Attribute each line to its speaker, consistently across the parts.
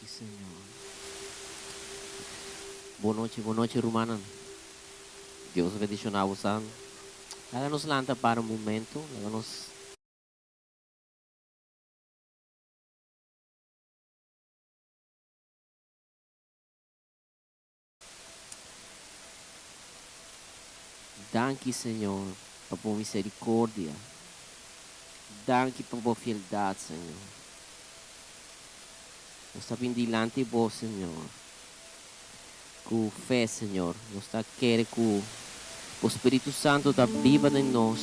Speaker 1: Danki Señor. Bon nochi, bon nochi rumannan. Dios bendiciona bosan. Laga nos lanta para un momento, laga nos. Danki Señor pa bo misericordia. Danki pa bo fieldad Señor. Nos ta bin dilanti bo Señor cu fe Señor. Nos ta kere cu bo Spiritu Santo ta biba den nos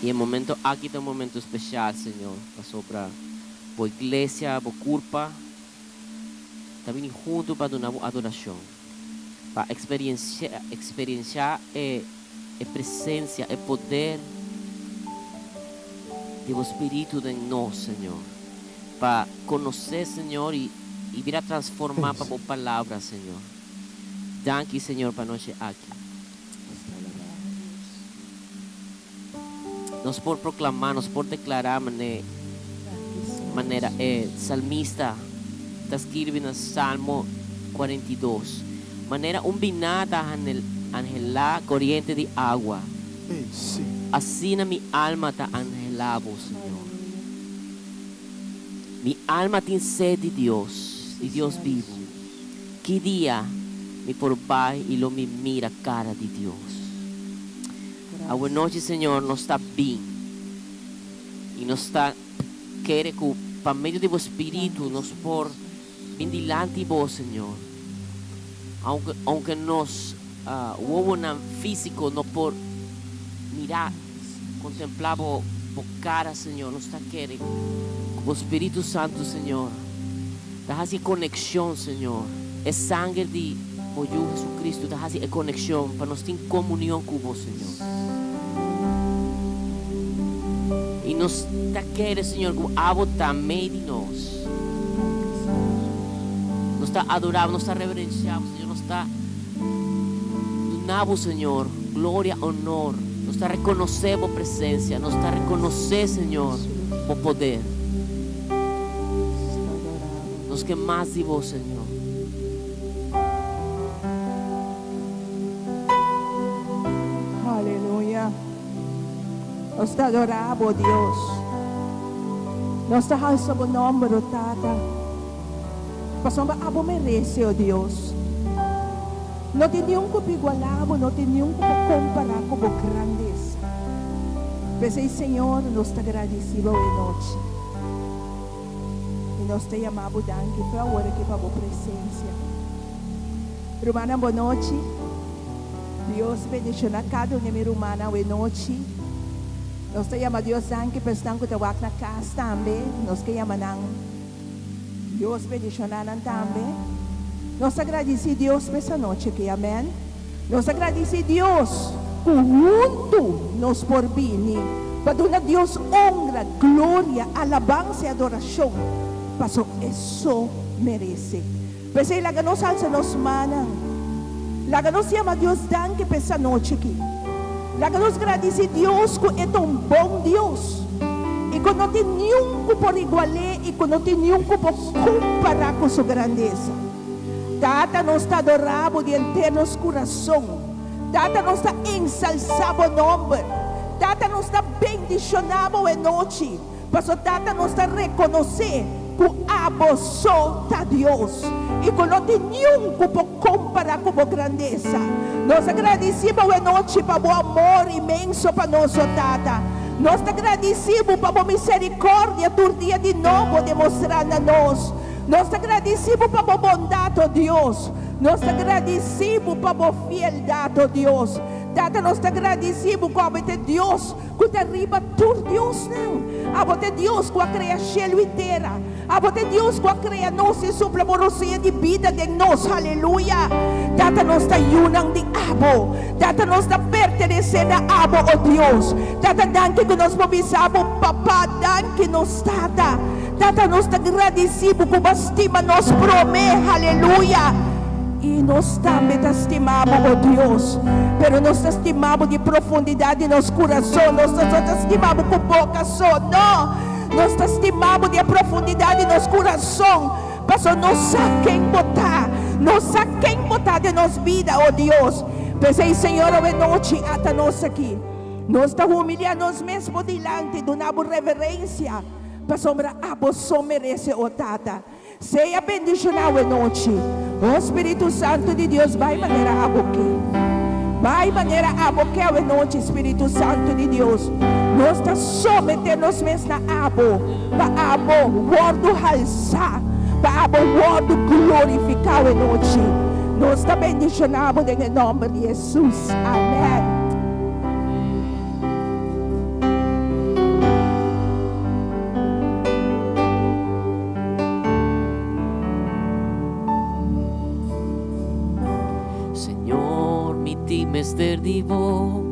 Speaker 1: y e momento aki ta un momento special Señor pasobra bo iglesia, bo curpa ta bini huntu pa duna bo adorashon, pa eksperensiá e e presensia, e poder di bo Spiritu den nos, Señor. Pa konosé, Señor, i i bira transformá pa bo Palabra, Señor. Danki, Señor, pa nochi aki. Nos por proklamá, nos por deklará mane manera e salmista ta skirbi na Salmo 42, Manera un biná ta anhelá koriente di agua, asina mi alma ta anhelá bo, Señor. Mi alma tin sed di Dios, di Dios bibu. Ki dia mi por bai i lo mi mira kara di Dios? Awe nochi, Señor, nos ta bin i nos ta kere ku pa medio di bo Spiritu nos por bin dilanti bo, Señor. Aunke, aunke nos wowonan físiko no por mira, kontemplá bo, bo kara, Señor, nos ta kere ku bo Spiritu Santu, Señor, ta hasi e konekshon, Señor. E sanger di Bo Yu Jesucristo ta hasi e konekshon pa nos tin komunion ku Bo, Señor. I nos ta kere, Señor, ku Abo ta mei di nos. Nos ta adorá Bo, nos ta reverensiá Bo, Señor. Nos ta duna Bo, Señor, gloria, honor. Nos ta rekonosé Bo presensia. Nos ta rekonosé, Señor, Bo poder. Nos ke mas di Bo, Señor.
Speaker 2: Aleluya. Nos ta adorá Bo, Dios. Nos ta halsa Bo nomber, o Tata. Pasobra Abo merece, o Dios. No tin niun ku por igualá Bo, no tin niun ku por kompará ku Bo grandesa. P'esei, Señor, nos ta gradisí Bo e nochi. I nos ta yama bo danki fe awor aki pa bo presensia. Rumannan bo nochi. Dios bendiciona cada un di mi rumannan awe nochi. Nos ta yama Dios danki pa esnan cu ta wak na cas tambe. Nos ke yama nan Dios bendiciona nan tambe. Nos ta gradici Dios pa esa nochi aki. Amen. Nos ta gradici Dios cu huntu nos por bini pa duna Dios honra, gloria, alabansa i adoracion, paso e so merece. P'esei laga nos alsa nos mannan, laga nos yama Dios danki pa esa nochi aki. Laga nos gradici Dios cu e ta un bon Dios i cu no tin niun cu por igual'é i cu no tin niun cu por compara cu su grandesa. Tata, nos ta adorá Bo di henter nos kurason. Tata, nos ta ensalsá Bo nòmber. Tata, nos ta bendishoná Bo e nochi, pasobra Tata, nos ta rekonosé ku Abo so ta Dios i ku no tin niun ku por kompará ku Bo grandesa. Nos ta gradisí Bo e nochi pa Bo amor inmenso pa nos, o Tata. Nos ta gradisí Bo pa Bo miserikòrdia tur dia di nobo demostrá na nos. Nos ta gradisí Bo pa Bo bondat, o Dios. Nos ta gradisí Bo pa Bo fieldat, o Dios. Tata, nos ta gradisí Bo ku Abo ta e Dios ku ta riba tur diosnan. Abo ta e Dios ku a krea shelu i tera. Abo ta e Dios ku a krea nos i supla Bo rosea di bida den nos. Aleluya! Tata, nos ta yunan di Abo. Tata, nos ta pertenesé na Abo, o Dios. Tata, danki ku nos por bisa Bo, Papa, danki nos Tata. Tata nos ta gradisí bo ku bo a stima nos promé, haleluya! I nos tambe ta stima bo, o Dios, pero nos ta stima bo di profundidat di nos kurason, nos no ta stima bo ku boka so, no, nos ta stima bo di e profundidat di nos kurason. Paso nos sa ken Bo ta. Nos sa ken Bo ta den nos bida, o Dios. P'esei, Señor, awe nochi ata nos aki. Nos ta humilia nos mes Bo dilanti, duna Bo reverencia, pasobra Abo so merece, o Tata. Sea bendiciona awe nochi. O Spiritu Santo di Dios, bai manera Abo ke. Bai manera Abo ke awe nochi, Spiritu Santo di Dios. Nos ta somete nos mes na Abo, pa Abo wordo halsa, pa Abo wordo glorifica awe nochi. Nos ta bendiciona Bo den e nomber di Jesus. Amen.
Speaker 1: Señor, mi tin mester di bo.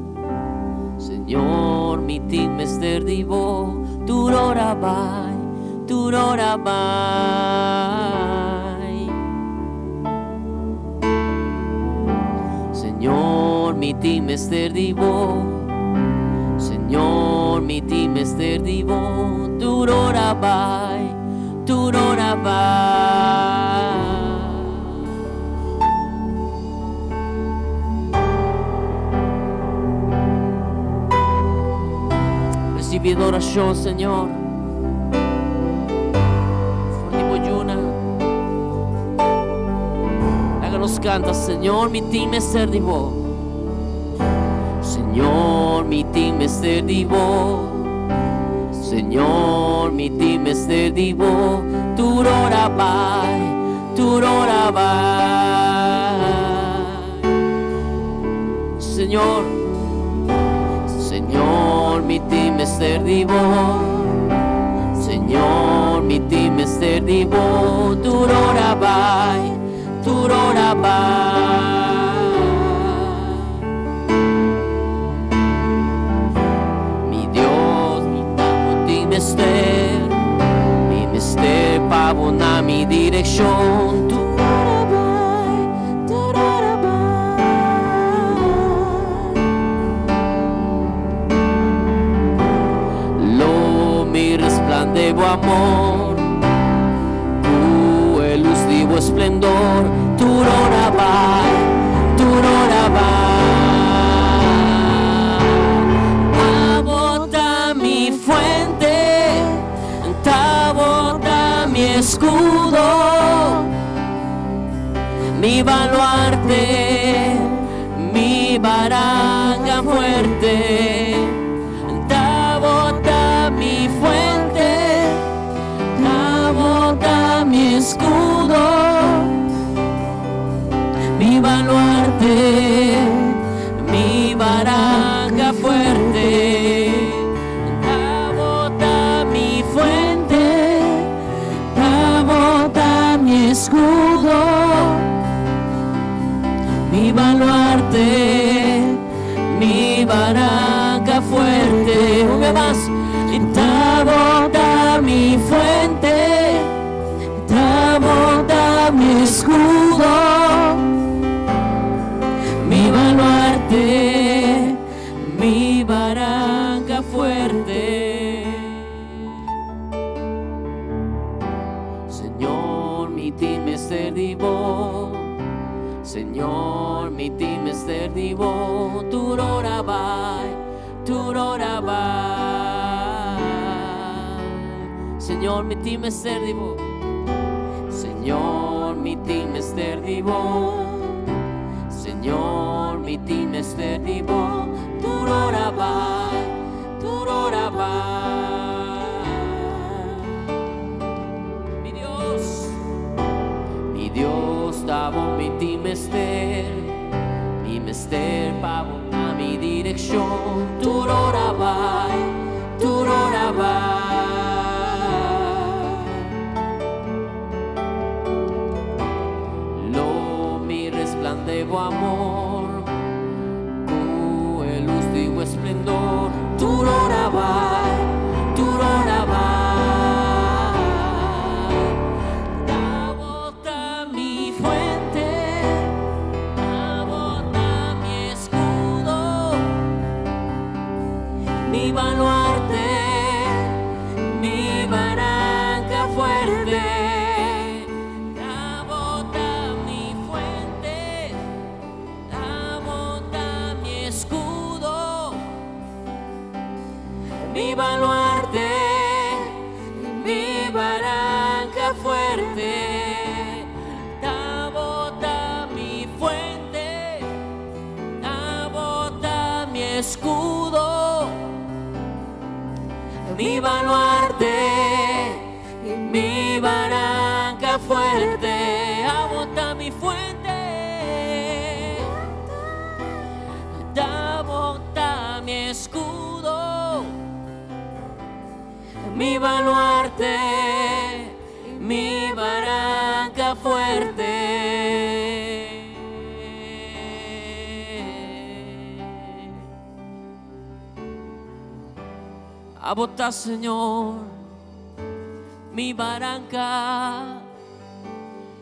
Speaker 1: Señor, mi tin mester di bo. Tur ora bai, tur ora bai. Señor, mi tin mester di bo. Señor, mi tin mester di bo. Tur ora bai, tur ora bai. Recibi adoracion, Señor. For di bo yuna. Laga nos canta, Señor, mi tin mester di bo. Señor, mi tin mester di bo. Señor, mi tin mester di bo. Tur ora bai, tur ora bai. Señor, Señor, mi tin mester di bo. Señor, mi tin mester di bo. Tur ora bai, tur ora bai. Mi Dios, mi ta tin mester, mi mester pa bo na mi direccion. Tur ora bai, tur ora bai. Lo mi resplande bo amor, cu e luz di bo esplendor. Tur ora bai, tur ora bai. Abo ta mi fuente, abo ta mi escudo, mi baluarte, mi baranca fuerte. Abo ta mi fuente, abo ta mi escudo, mi baluarte, mi baranca fuerte. Abo ta mi fuente, abo ta mi escudo, mi baluarte, mi baranca fuerte. Un vez más. Abo ta mi fuente, abo ta mi escudo, mi baluarte, mi baranca fuerte. Señor, mi tin mester di bo. Señor, mi tin mester di bo. Tur ora bai, tur ora bai. Señor, mi tin mester di bo. Señor, mi tin mester di bo. Señor, mi tin mester di bo. Tur ora bai, tur ora bai. Mi Dios, mi Dios, ta bo mi tin mester, mi mester pa bo na mi direccion. Tur ora bai, tur ora bai. Lo mi resplande bo amor, cu e luz di bo esplendor. Tur ora bai, tur ora bai. Abo ta mi fuente, abo ta mi escudo, mi baluarte, mi baranca fuerte. Baranka fuerte, Abo ta mi fuente, Abo ta mi eskudo, mi baluarte, mi baranka fuerte, Abo ta mi fuente, Abo ta mi eskudo, mi baluarte, mi baranka fuerte. Abo ta, Señor, mi baranka,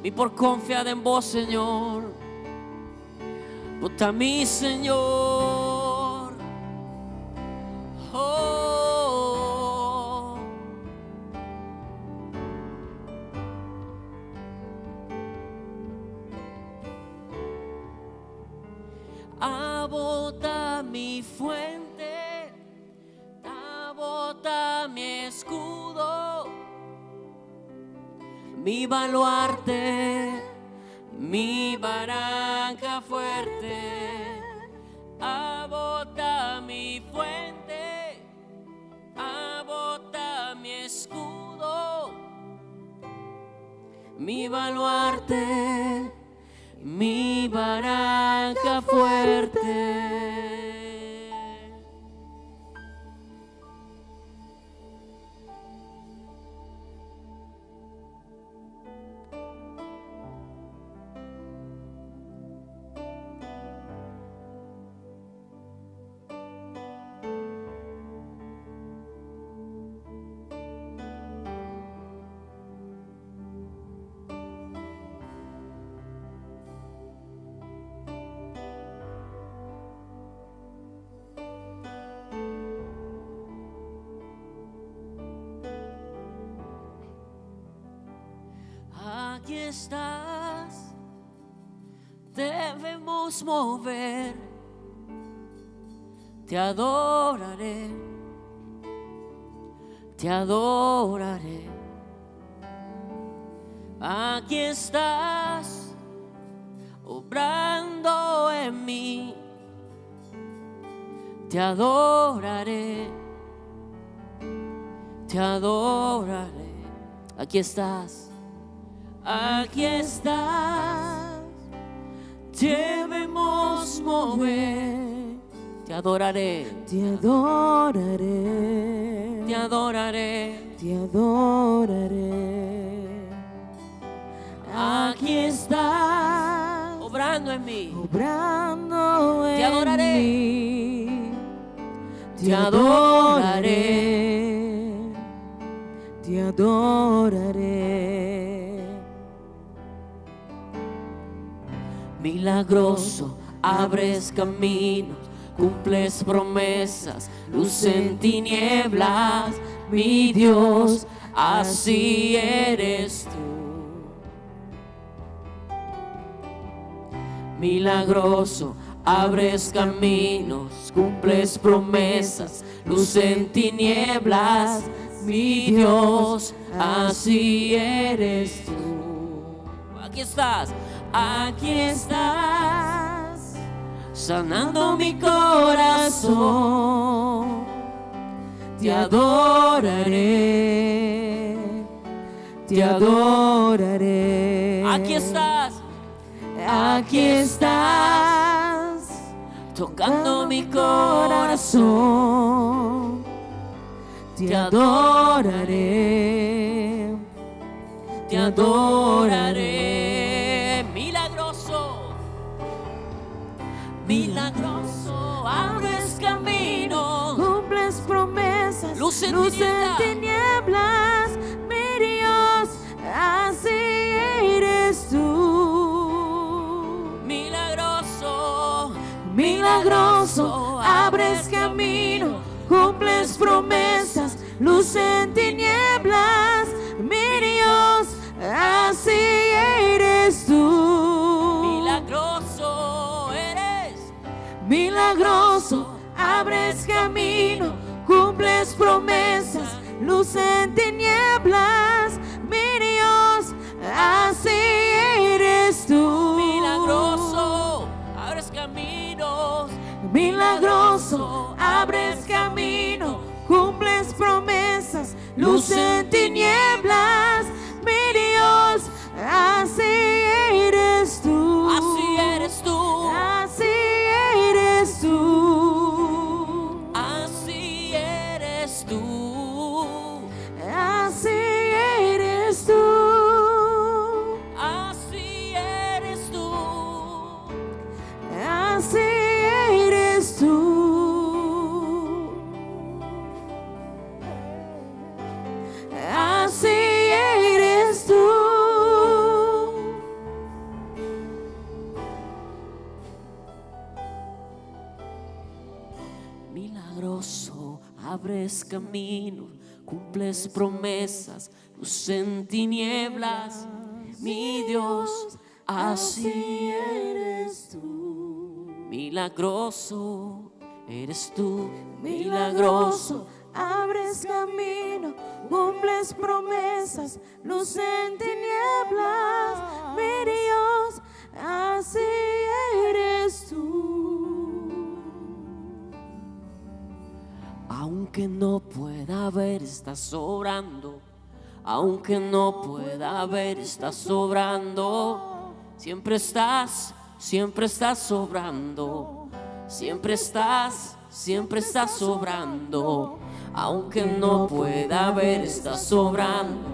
Speaker 1: mi por konfia den Bo, Señor. Bo ta mi Señor. Oh. Abo ta mi fuente, Abo ta mi eskudo, mi baluarte, mi baranka fuerte. Abo ta mi fuente, Abo ta mi eskudo, mi baluarte, mi baranka fuerte. Aquí estás, debemos mover, te adoraré, te adoraré. Aquí estás, obrando en mí, te adoraré, te adoraré. Aquí estás, aquí estás, debemos mover, te adoraré,
Speaker 3: Te adoraré,
Speaker 1: te adoraré.
Speaker 3: te adoraré.
Speaker 1: Aquí estás, obrando en mí,
Speaker 3: obrando
Speaker 1: Te
Speaker 3: en
Speaker 1: adoraré.
Speaker 3: mí.
Speaker 1: Te adoraré.
Speaker 3: Te adoraré.
Speaker 1: Milagroso, abres caminos, cumples promesas, luz en tinieblas, mi Dios, así eres tú. Milagroso, abres caminos, cumples promesas, luz en tinieblas, mi Dios, así eres tú. Aquí estás, aquí estás, sanando mi corazón.
Speaker 3: Te adoraré, te adoraré.
Speaker 1: Aquí estás,
Speaker 3: aquí estás,
Speaker 1: tocando mi corazón.
Speaker 3: Te adoraré,
Speaker 1: Te adoraré, milagroso, milagroso, abres camino,
Speaker 3: Cumples promesas,
Speaker 1: Luz en
Speaker 3: luz en
Speaker 1: tinieblas.
Speaker 3: tinieblas, mi Dios, así eres tú.
Speaker 1: Milagroso,
Speaker 3: Milagroso, abres camino, cumples promesas, luz en tinieblas, mi Dios, así eres tú.
Speaker 1: Milagroso eres,
Speaker 3: Milagroso, abres camino, cumples promesas, luz en tinieblas, camino, cumples promesas, luz en tinieblas, mi Dios, así eres tú.
Speaker 1: Así eres tú.
Speaker 3: Así eres tú.
Speaker 1: Así eres tú.
Speaker 3: Así eres tú.
Speaker 1: Así eres tú.
Speaker 3: Así eres tú. Así eres tú.
Speaker 1: Milagroso, abres camino, cumples promesas, luz en tinieblas, mi Dios, así
Speaker 3: eres tú.
Speaker 1: Milagroso eres tú, milagroso.
Speaker 3: Milagroso, abres camino, cumples promesas, luz en tinieblas, mi Dios, así eres tú.
Speaker 1: Aunque no pueda ver, estás sobrando. Aunque no pueda ver, estás sobrando. Siempre estás sobrando. Siempre estás sobrando. Aunque no pueda ver, estás sobrando.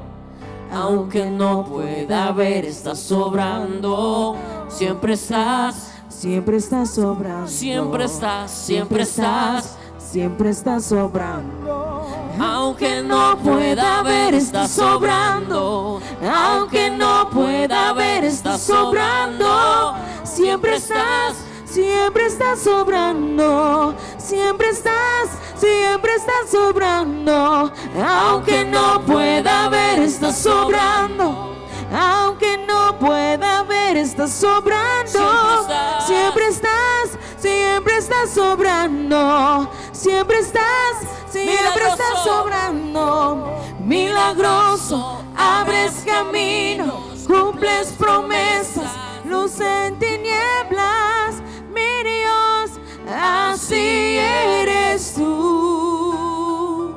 Speaker 1: Aunque no pueda ver, estás sobrando. Siempre estás,
Speaker 3: Siempre estás sobrando.
Speaker 1: siempre estás, siempre estás.
Speaker 3: Siempre estás sobrando.
Speaker 1: Aunque no pueda ver, estás sobrando. Aunque no pueda ver, estás sobrando.
Speaker 3: Siempre estás, siempre estás sobrando. Siempre estás sobrando. Aunque no pueda ver, estás sobrando. Aunque no pueda ver, estás sobrando.
Speaker 1: Siempre estás.
Speaker 3: Siempre estás, siempre estás sobrando. Siempre estás
Speaker 1: Milagroso.
Speaker 3: sobrando. Milagroso, abres camino, cumples promesas, luz en tinieblas, mi Dios, así eres tú.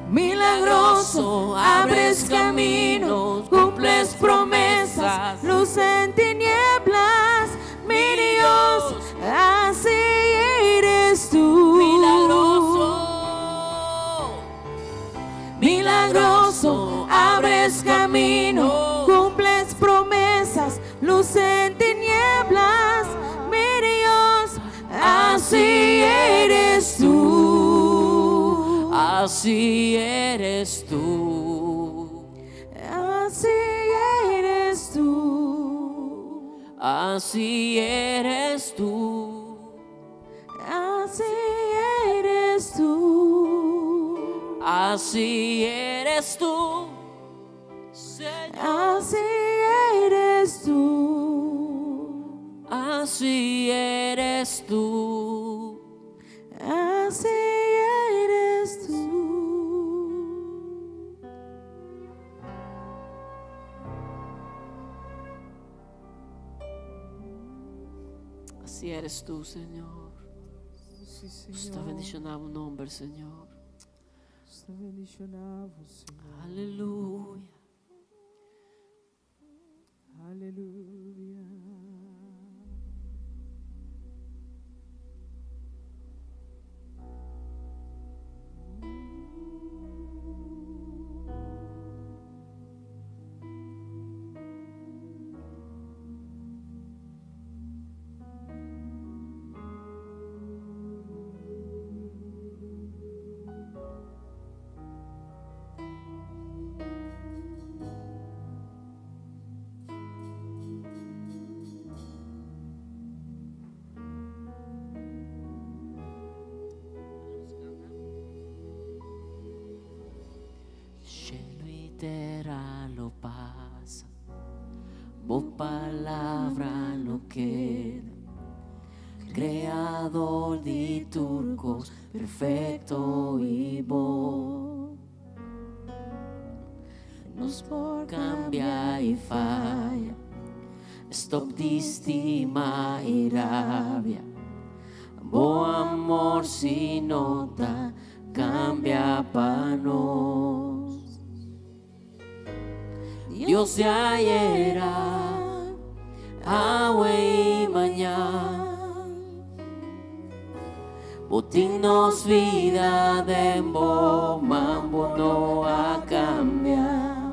Speaker 3: Milagroso, abres camino, cumples promesas, luz en tinieblas, mi Dios, así eres tú.
Speaker 1: Milagroso.
Speaker 3: Milagroso, abres camino, cumples promesas, luz en tinieblas, mi Dios, así eres tú.
Speaker 1: Así eres tú.
Speaker 3: Así eres tú.
Speaker 1: Así eres tú.
Speaker 3: Así eres tú.
Speaker 1: Así eres tú. Señor.
Speaker 3: Así eres tú.
Speaker 1: Así eres tú.
Speaker 3: Así eres tú.
Speaker 1: Así eres tú, Señor.
Speaker 2: Sí,
Speaker 1: Nos ta
Speaker 2: Señor.
Speaker 1: bendishoná bo nòmber, Señor.
Speaker 2: Nos ta bendishoná bo, Señor.
Speaker 1: Aleluya.
Speaker 2: Aleluya.
Speaker 1: Shelu i tera lo pasa, bo palabra lo keda. Kreador di tur kos, perfekto i bon. Nos por kambia i faya, stòp di stima i rabia. Bo amor si no ta cambia pa nos. Dios di ayera, awe y mañan. Bo tin nos vida den bo man, bo no a cambia.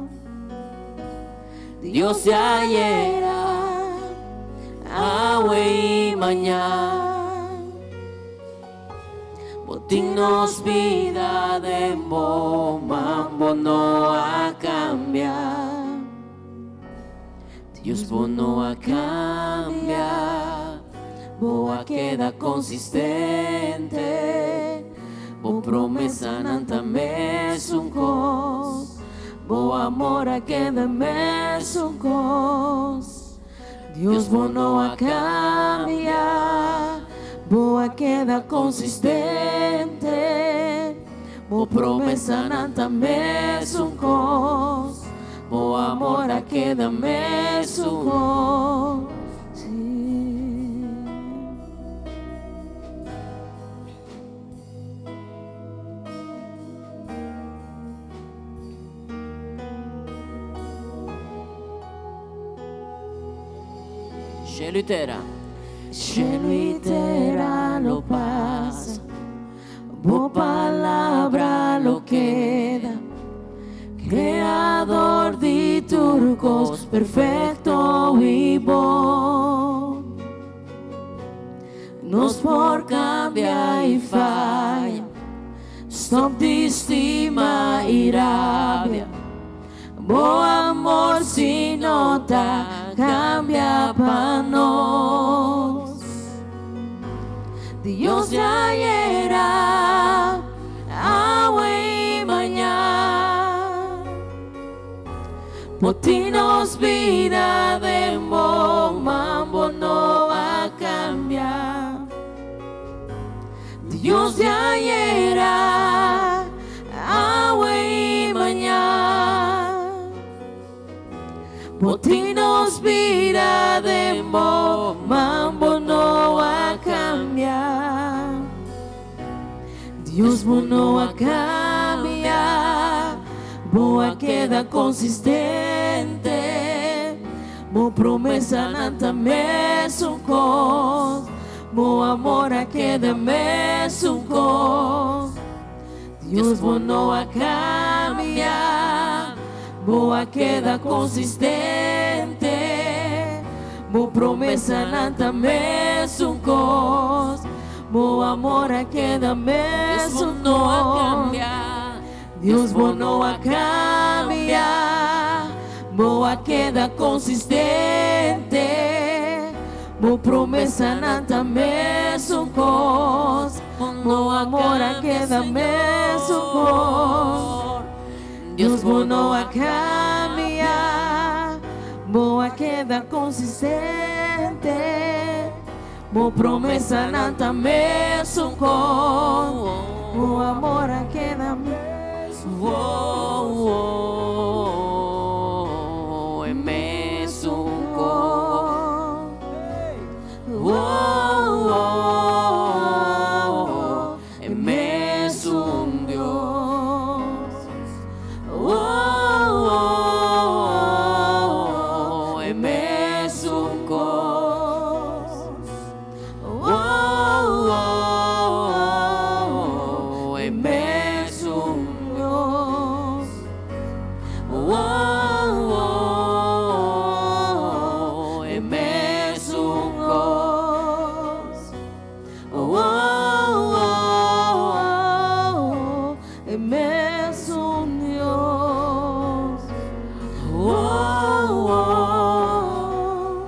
Speaker 1: Dios di ayera, awe y mañan. Bo tin nos vida den bo man, bo no a cambia. Dios, bo no a cambia, bo a keda consistente. Bo promesanan ta mesun cos, bo amor a keda mesun cos. Dios, bo no a cambia, bo a keda consistente. Bo promesanan ta mesun cos, bo amor a keda mesun cos. Sí. Cielo y tera. Cielo y tera lo pasa, bo palabra lo keda. Creador di tur cos, perfecto y bon. Nos por cambia y faya, stop di stima y rabia. Bo amor si no ta cambia pa nos. Dios di ayera, awe y mañan. Bo tin nos bida den bo man, bo no a cambia. Dios di ayera, awe y mañan. Bo tin nos bida den bo man, bo no a cambia. Dios, bo no a cambia, bo a keda consistente. Bo promesanan ta mesun cos, bo amor a keda mesun cos. Dios, bo no a cambia, bo a keda consistente. Bo promesanan ta mesun cos, bo amor a keda mesun
Speaker 3: Dios no a
Speaker 1: cos.
Speaker 3: cambia.
Speaker 1: Dios, bo no a cambia, bo a keda consistente. Bo promesanan ta mesun cos, bo amor a keda mesun cos. Dios, bo no a cambia, bo a keda consistente. Bo promesanan ta mesun cos, bo amor a keda mesun.
Speaker 3: Oh, e mesun cos. Oh, oh, e mesun Dios. Oh, oh, e mesun cos. Oh, oh, e mesun Dios. Oh, oh, e mesun cos.
Speaker 1: Oh, oh, e mesun Dios.
Speaker 3: Oh, oh,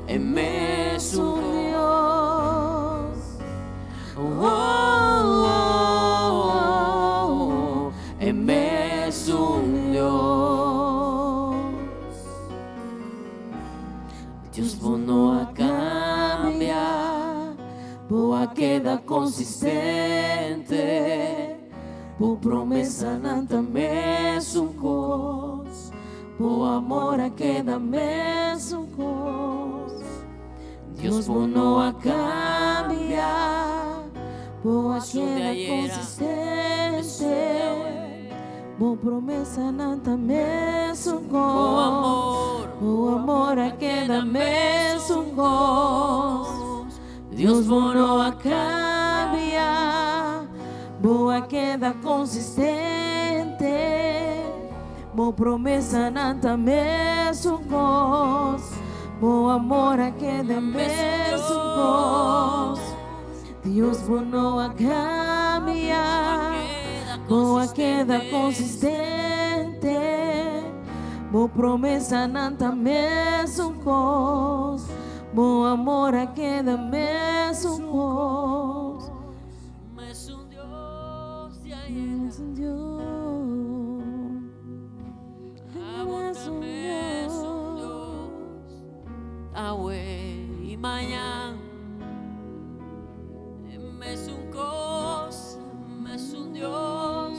Speaker 3: e mesun
Speaker 1: Dios.
Speaker 3: Oh, oh, e mesun Dios. Dios, bo no a cambia, bo a keda consistente.
Speaker 1: Bo promesanan ta mesun cos, bo amor a keda mesun cos. Dios, bo no a cambia.
Speaker 3: a keda konsistente. Bo promesanan ta mesun kos. Bo amor a keda mesun kos. Dios bo no a kambia. Bo a keda konsistente. Bo promesanan ta mesun kos. Bo amor a keda mesun kos. Dios bo no a kambia. Bo a keda konsistente. Bo promesanan ta mesun kos. Bo amor a keda mesun kos.
Speaker 1: Mesun Dios di ayer.
Speaker 3: Mesun Dios.
Speaker 1: Mesun Dios. Awe i mañan. Mesun kos, mesun Dios.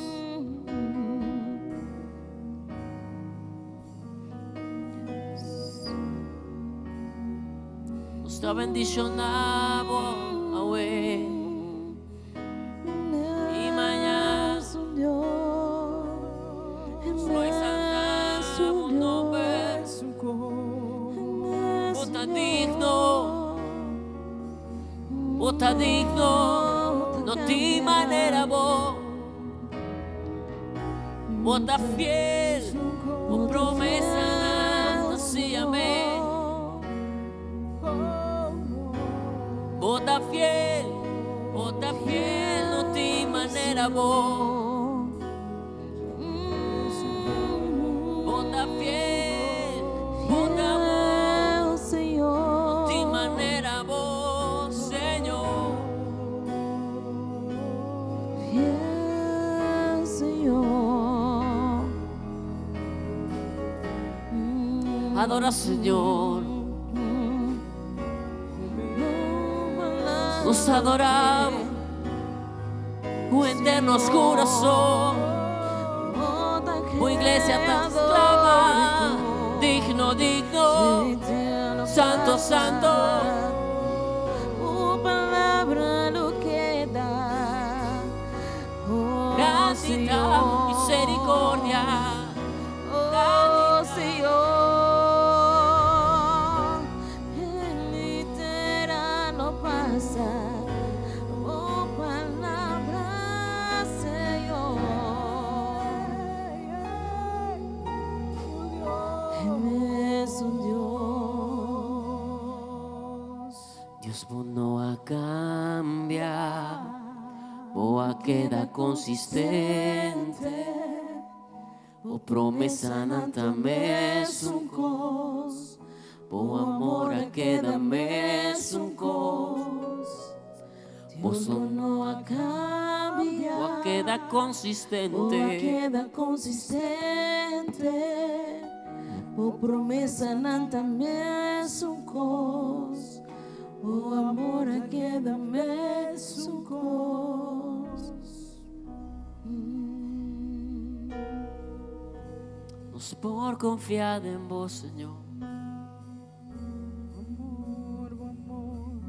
Speaker 1: Nos ta bendishoná bo awe i mañan. Nos lo exaltá bo nomber. Bo ta digno, bo ta digno, no tin manera bo. Bo ta fiel, bo promesanan ta sí amén. Bo ta fiel, bo ta fiel, no tin manera bo. Bo ta fiel, bo ta bon, no tin manera bo, Señor.
Speaker 3: Fiel Señor.
Speaker 1: Adora Señor. Nos adoramos cu henter nos corazón. Bo iglesia ta exclama, digno, digno, santo, santo.
Speaker 3: Tu palabra lo queda. Oh,
Speaker 1: Grande ta
Speaker 3: Señor.
Speaker 1: misericordia.
Speaker 3: Oh, Señor. En literal no pasa. Oh, palabra, Señor. Es un Dios.
Speaker 1: Dios bo no a cambia, bo a keda consistente. Bo promesanan ta mesun cos, bo amor a keda mesun cos.
Speaker 3: Dios bo no a cambia.
Speaker 1: Bo a keda
Speaker 3: Bo a
Speaker 1: consistente.
Speaker 3: keda consistente. Bo promesanan ta mesun cos. Bo amor a keda mesun cos.
Speaker 1: Nos por confia den bo, Señor.
Speaker 2: Amor, bo amor.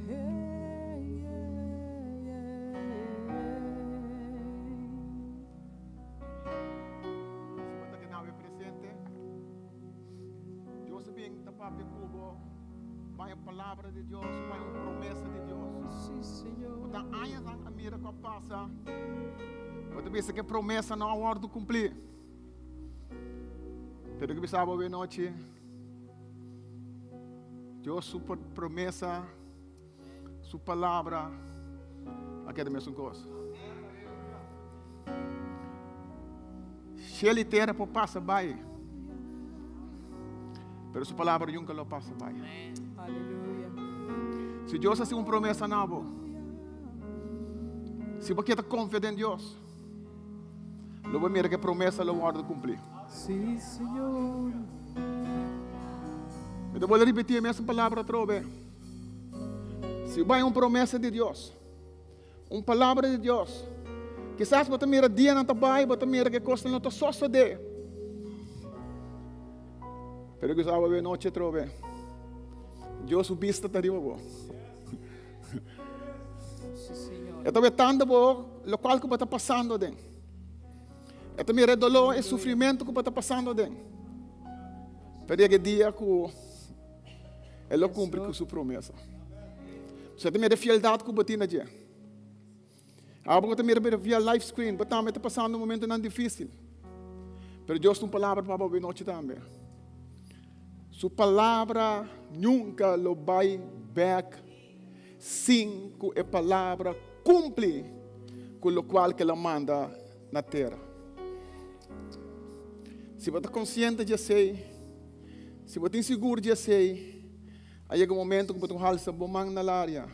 Speaker 2: Hey, hey, hey.
Speaker 4: Si bo ta keda presente, Dios a bin ta papia ku bo pa e palabra di Dios, pa e promesa di Dios.
Speaker 2: Sí, Señor.
Speaker 4: Bo ta añanan a mira ku a pasa, bo ta bisa ku e promesa no a wòrdu kumplí. Pero ku bisa bo awe nochi, Dios su promesa, su palabra a keda mesun kos. Shel i tera por pasa bai, pero su palabra nunca lo pasa bai.
Speaker 2: Aleluya.
Speaker 4: Si Dios hasi un promesa na bo, si bo keda konfia den Dios, lo bo mira ku e promesa lo wòrdu kumplí.
Speaker 2: Sí, Señor.
Speaker 4: Mi ta bolbe ripití e mesun palabra atrobe. Si bo haña un promesa di Dios, Un palabra di Dios. Kisas bo ta mira dianan ta bai, bo ta mira ke kosnan no ta sosodé. Pero kisas awe nochi atrobe, Dios su bista ta riba bo. E ta wetando bo lokual ku bo ta pasando aden. E ta mira e doló, e sufrimentu ku bo ta pasando aden. Pero yega e dia ku e lo kumpli ku su promesa. So e ta mira e fieldat ku bo tin na dje. Abo ku ta mira via live screen, bo tambe ta pasando momentunan difísil. Pero Dios tin un palabra pa bo awe nochi tambe. Su palabra nunka lo bai bèk sin ku e palabra kumpli ku lokual ku el a manda na tera. Si bo ta konsiente di esei, si bo tin sigur di esei, a yega un momento ku bo ta halsa bo man na laria.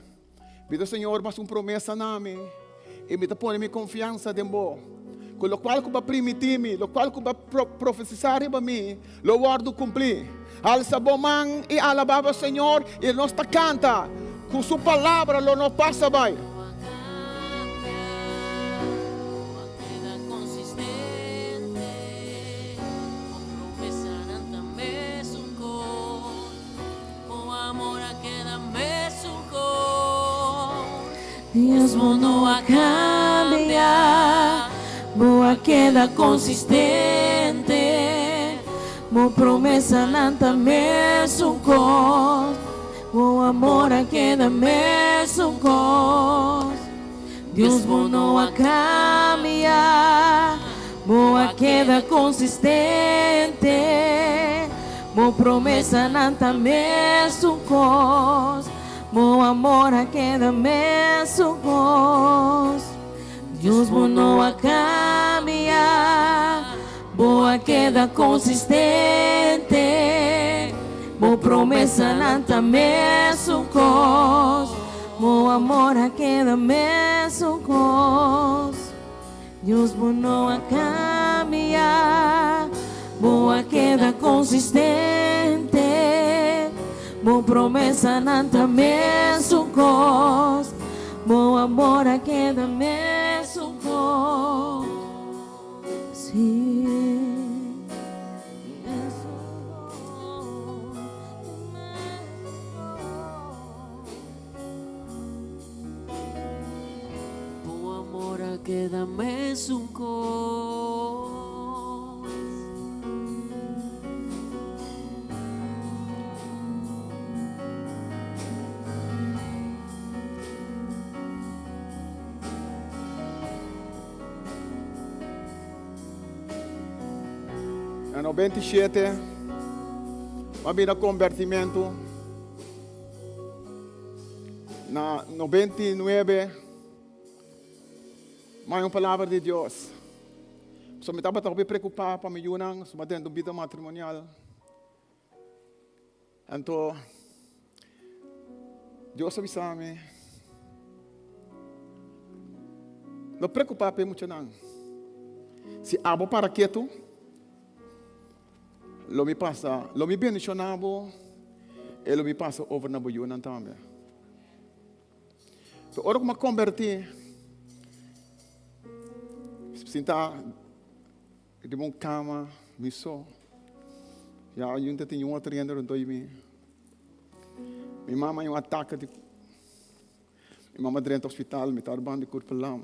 Speaker 4: Mi ta Señor basa un promesa na mi i mi ta pone mi konfiansa den bo, ku lokual ku bo a primiti mi, lokual ku bo a profesisá riba mi, lo wòrdu kumplí. Alsa bo man i alabá bo Señor i nos ta kanta ku su palabra lo no pasa bai.
Speaker 3: Dios bo no a cambia, bo a keda consistente, bo promesanan ta mesun cos, bo amor a keda mesun cos. Dios bo no a cambia, bo a keda consistente, bo promesanan ta mesun cos, bo amor a keda mesun cos. Dios bo no a cambia, bo a keda consistente, bo promesanan ta mesun cos. Bo amor a keda mesun kos. Dios bo no a kambia, bo a keda konsistente. Bo promesanan ta mesun kos. Bo amor a keda mesun kos. Sí.
Speaker 1: Bo amor a keda mesun kos.
Speaker 4: Na 97, m'a bira kombertimentu. Na 99, mai un palabra di Dios. So mi tabata hopi preocupa pa mi yunan, so mi a drenta un bida matrimonial. Anto, Dios a bisa mi, no preocupa pa e muchanan. Si abo para ketu, Lo mi pasa, lo mi bendiciona bo e lo mi pasa over na bo yunan tambe. So ora ku mi a kombertí, sinta riba un kama mi so, ya yun ta tin un otro hende rondó di mi. Mi mama a un atake di, mi mama drenta hospital, mi tabata banda di kurpa lam.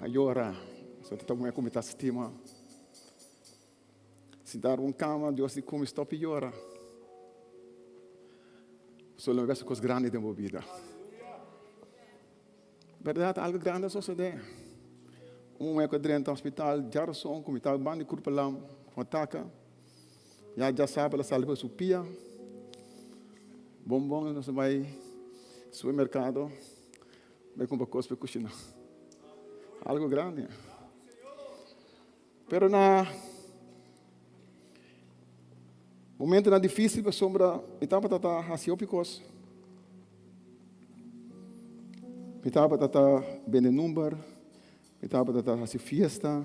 Speaker 4: A yora, so ta muhé ku mi ta stima. Sinta riba un kama, Dios di ku mi stop di yora. So lo mi bes kos grandi den bo bida. Bèrdat, algu grandi a sosodé. Un muhé ku a drenta hospital djarason ku mi tabata banda di kurpa lam ku ataka. Ya djasabra el a sali pa su pia. Bon bon nos a bai supermerkado bai kumpra kos pa kushina. Algu grandi. Pero na momentonan difísil pasobra mi tabata ta hasi hopi kos. Mi tabata ta bende number, mi tabata ta hasi fiesta,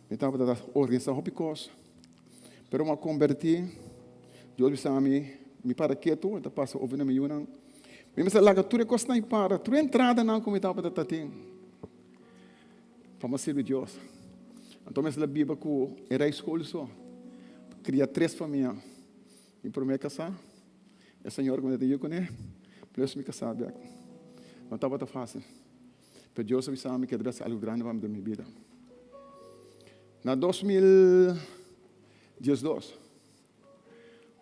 Speaker 4: mi tabata ta organisa hopi kos. Pero mi a kombertí, Dios bisa mi, mi para ketu, e ta pasa over na mi yunan. Mi mester laga tur e kosnan ei para, tur e entradanan ku mi tabata ta tin. Pa mi sirbi Dios. Anto mi a biba ku e rijschool so. Kria tres famia. Mi promé kasá, e señora ku mi ta yu kuné, plus mi kasá bèk. No tabata fásil. Pero Dios a bisa mi ku e ta hasi algu grandi pa mi den mi bida. Na 2012,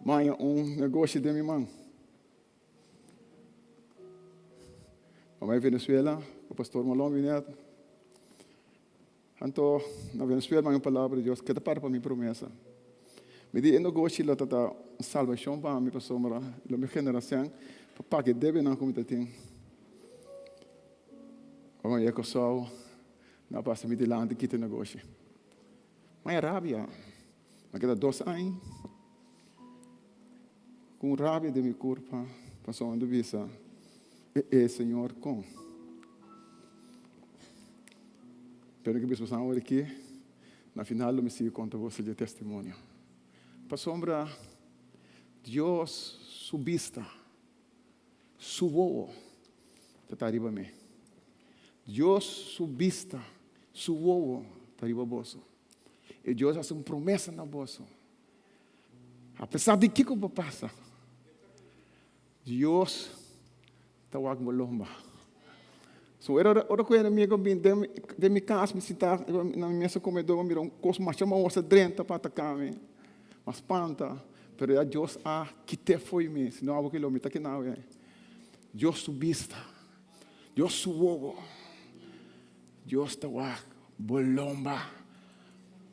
Speaker 4: mi haña un negoshi den mi man. Mi bai Venezuela ku Pastor Malon Binet. Anto na Venezuela mi haña un palabra di Dios, keda para pa mi promesa. Mi di e negoshi lo ta ta un salbashon pa mi pasobra lo mi genera sèn pa paga e debenan ku mi ta tin. Ora mi yega Kòrsou, nan a pasa mi dilanti kita e negoshi. Mi a rabia. Mi a keda dos aña ku un rabia den mi kurpa pasobra mi ta bisa, E e Señor kon? Pero mi ke bisa boso awor aki, na final lo mi sigui konta boso dje testimonio. Pasobra Dios su bista, su wowo ta ta riba mi. Dios su bista, su wowo ta riba boso. I Dios hasi un promesa na boso. Apesar di kiko bo pasa, Dios ta wak bo lomba. So ora ora ku enemigo bin den den mi kas, mi sinta na mi mesa komedor, mi mira un kos masha maosa drenta pa ataka mi. Mi a spanta, pero ya Dios a kit'é fo'i mi, si no abo kilo mi ta kina awe. Dios su bista, Dios su wowo, Dios ta wak bo lomba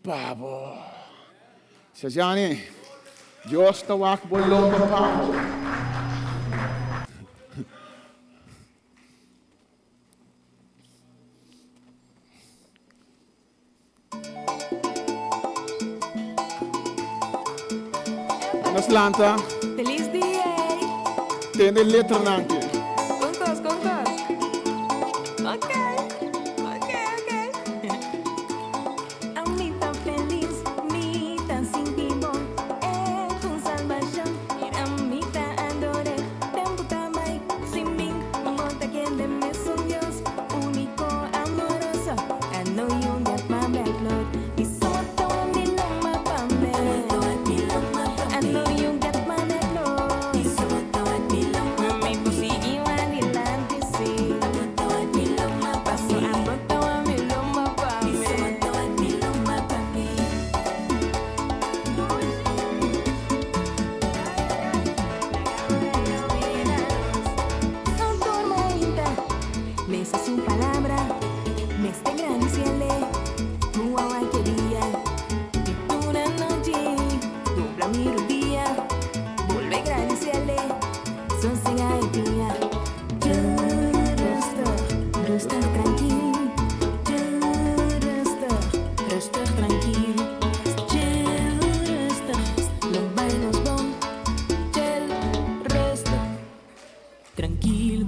Speaker 4: pa bo. Shajani, Dios ta wak bo lomba pa bo. Nos lanta.
Speaker 3: Feliz dia!
Speaker 4: Tende letranan aki.
Speaker 3: Con cos, con cos. Ok, ok, ok.
Speaker 5: Ami ta felis, mi ta sinti bon, e ku salbashon, ami ta ador'é. Tempu ta bai sin bin, bo ta kende mesun Dios, úniko, amoroso. I know you got my back, Lord. Mi soto mi lomba pa mi. I know you got my back, Lord. Mi por sigui adilanti, sí. Paso abo ta mi lomba pa mi. Lesa su palabra, mester gradiciele cu awalke dia y tur anochi dobla mi rudia, bolbe gradiciele, sosega e dia. Rustig, rustig tranquil, rustig, rustig tranquil, chill, rustig, lo bay nos bon, chill, rustig. Trankil.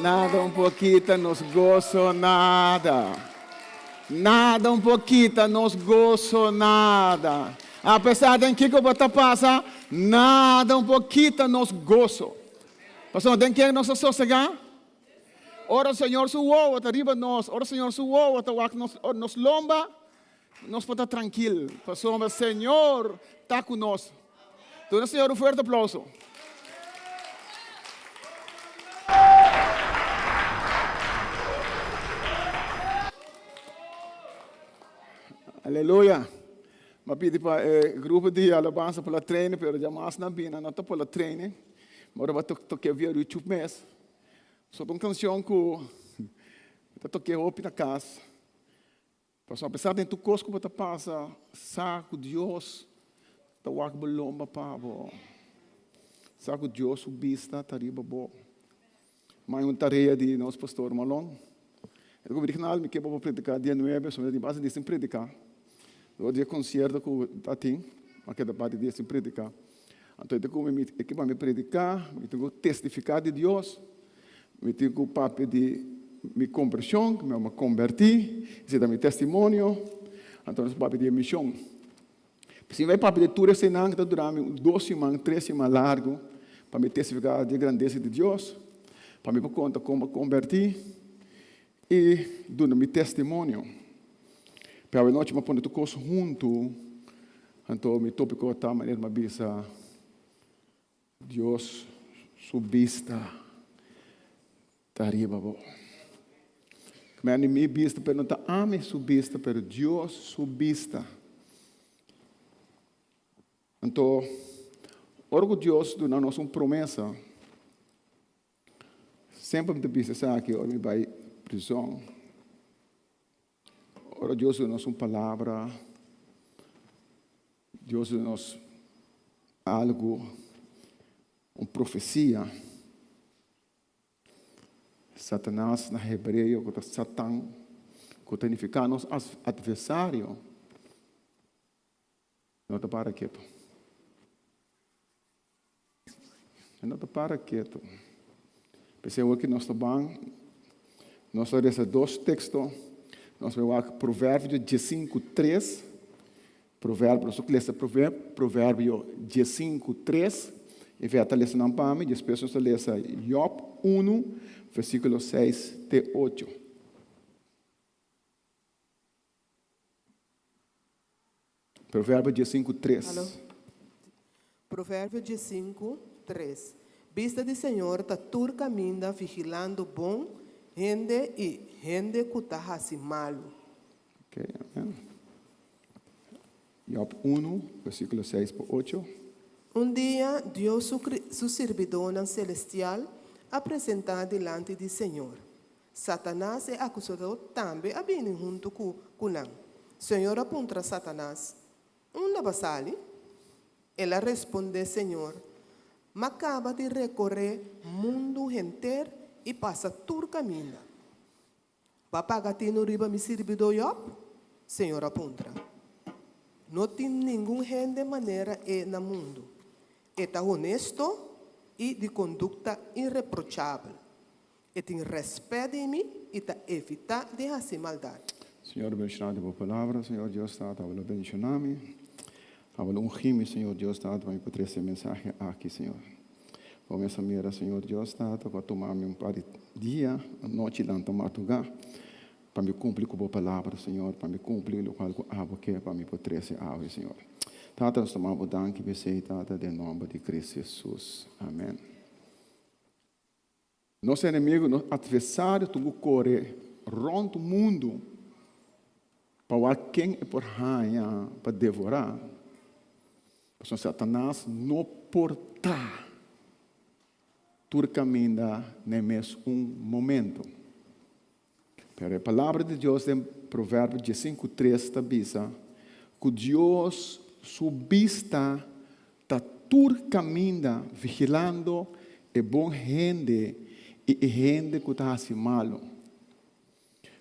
Speaker 4: Nada un por kita nos goso, nada. Nada un por kita nos goso, nada. Apesar den kiko bo ta pasa, nada un por kita nos goso. Pasobra den ken nos ta sosegá? Ora Señor su wowo ta riba nos, ora Señor su wowo ta wak nos, nos lomba, nos por ta trankil, pasobra Señor ta ku nos. Duna Señor un fuerte aplauso. Aleluya. M'a pidi pa e grupo di alabansa por la training, pero ya mas nan bini, nan no ta por la training. Mi ora bo toke via YouTube mes. So ta un cancion cu mi ta toke hopi na cas. Pasobra apesar den tur cos cu bo ta pasa, sa cu Dios ta wak bo lomba pa bo. Sa cu Dios su bista ta riba bo. Mai un tarea di nos pastor Marlon. E ta cu mi ke bo pa predica dia nuebe, so mi ta tin basta dia sin predica. Dor di e concierto cu ta tin, a keda parti dia sin predica. Anto e ta cu mi, e ke pa mi predica, mi tin cu testifica di Dios, mi tin cu papia di mi conversion, cu mi a converti, esey ta mi testimonio. Anto nos papia di e mision. Si mi bai papia di tur eseinan ta dura mi dos siman, tres siman largu pa mi testifiká di e grandesa di Dios, pa mi por konta kon mi a kombertí i duna mi testimonio. Pero awenochi mi a pone tur kos huntu, anto mi tópiko ta manera mi a bisa, Dios su bista ta riba bo. Mi a mi bista, pero no ta ami su bista, pero Dios su bista. Anto, ora ku Dios duna nos un promesa, semper mi ta bisa esaki ora mi bai prizon. Ora Dios duna nos un palabra, Dios duna nos algu, un profesia. Satanas na hebreo ku ta Satan, ku ta nifiká nos atversario, no ta para ketu. E no ta para ketu. P'esei awor ki nos ta ban, nos ta resa dos teksto. Nos bai wak Proverbio diesinku tres. Proverbio, nos ta lesa Proverbio diesinku tres. E vèt ta lesa nan pa mi. Despues nos ta lesa Job unu, versíkulo seis te ocho. Proverbio diesinku tres.
Speaker 6: Alo. Proverbio diesinku tres. Bista di Señor ta tur kaminda vigilando bon hende i hende ku ta hasi malu.
Speaker 4: Ok, amen. Job unu, versíkulo seis pa ocho.
Speaker 6: Un dia Dios su su sirbidónan selestial a presentá dilanti di Señor. Satanas e akusadó tambe a bini huntu ku ku nan. Señor a puntra Satanas, Unda bo a sali? El a respondé Señor, M'a kaba di rekoré mundu henter i pasa tur kaminda. Bo a paga tinu riba mi sirbidó Yòb? Señor a puntra. No tin ningun hende manera e na mundu. E ta honesto i di kondukta ireprochabel. E tin rèspèt di mi i ta evitá di hasi maldat.
Speaker 4: Señor bendiciona di bo palabra, Señor Dios Tata, abo lo bendiciona mi, abo lo ungi mi, Señor Dios Tata, pa mi por trece e mensahe aki, Señor. Bo mes a mira, Señor Dios Tata, cu a tuma mi un par di dia, anochi lanta marduga, pa mi cumpli cu bo palabra, Señor, pa mi cumpli locual cu abo ke pa mi por trece awe, Señor. Tata, nos ta manda bo danki p'esey, Tata, den nomber di Cristo Jesus. Amen. Nos enemigo, nos atversario tin ku kore rònt mundu pa wak ken e por haña pa devorá. Pasobra Satanas no por ta tur kaminda na e mes un momento. Pero e Palabra di Dios den Proverbio diesinku tres ta bisa ku Dios su bista ta tur kaminda vigilando e bon hende i e hende ku ta hasi malu.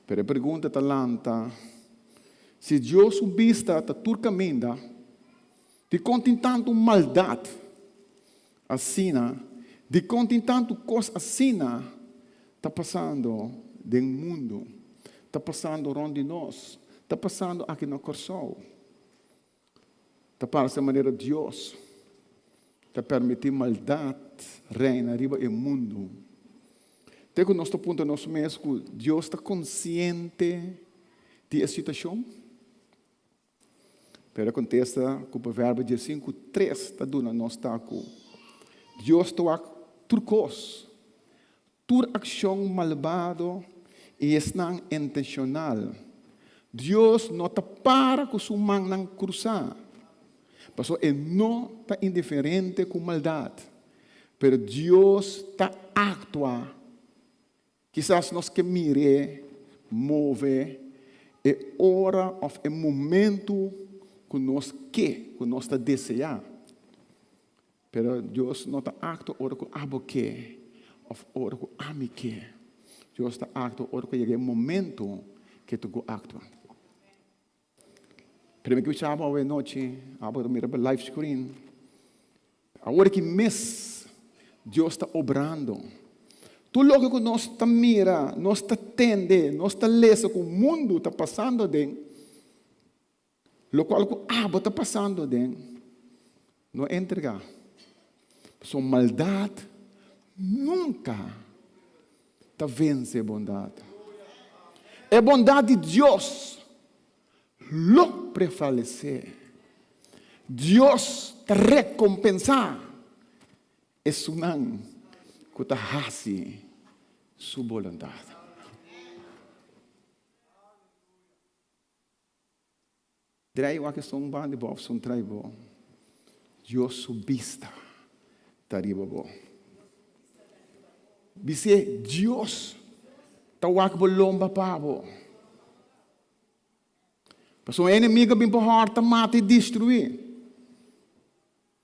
Speaker 4: Pero e pregunta ta lanta, Si Dios su bista ta tur kaminda, dikon tin tantu maldat asina? Dikon tin tantu kos asina ta pasando den mundu, ta pasando rònt di nos, ta pasando aki na Kòrsou? Ta parse manera Dios. ta permití maldat reina riba e mundu? Te ku nos ta puntra nos mes ku Dios ta konsiente di e situashon? Pero e kontesta ku Proverbio diesinku tres ta duna nos ta ku Dios ta wak tur kos, tur akshon malbado i esnan intenshonal. Dios no ta para ku su mannan krusá, pasobra e no ta indiferente ku maldat. Pero Dios ta aktua. Kisas nos ke mir'é move e ora òf e momentu ku nos ke, ku nos ta deseá. Pero Dios no ta aktua ora ku abo ke òf ora ku ami ke. Dios ta aktua ora ku yega e momentu ke ta ku aktua. Prome ku chaba awe nochi, abo ta mira pa live screen. Awor ki mes Dios ta obrando. Tur loke ku nos ta mira, nos ta tende, nos ta lesa ku mundu ta pasando aden, lokual ku abo ta pasando aden, no entrega. Pasobra maldat nunka ta vense bondat. E bondat di Dios lo prevalesé. Dios ta rekompensá esunnan ku ta hasi su boluntat. Drai wak esun ban di bo of sun trai bo, Dios su bista ta riba bo. Bis'é, Dios ta wak bo lomba pa bo. Pasobra e enemigo a bin pa hòrta, mata i destruí.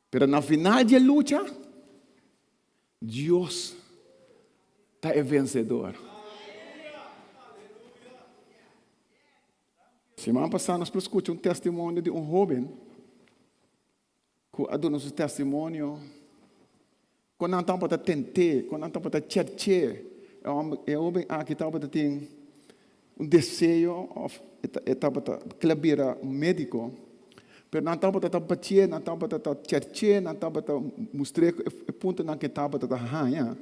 Speaker 4: Pero na final di e lucha, Dios ta e vensedor. Siman pasá nos por skucha un testimonio di un hóben ku a duna su testimonio kon nan tabata tent'é, kon nan tabata chèrch'é. E hóben aki tabata tin un deseo òf e tabata kla bira un médiko, pero nan tabata ta batié, nan tabata ta chèrch'é, nan tabata mustr'é e puntonan ku e tabata ta haña.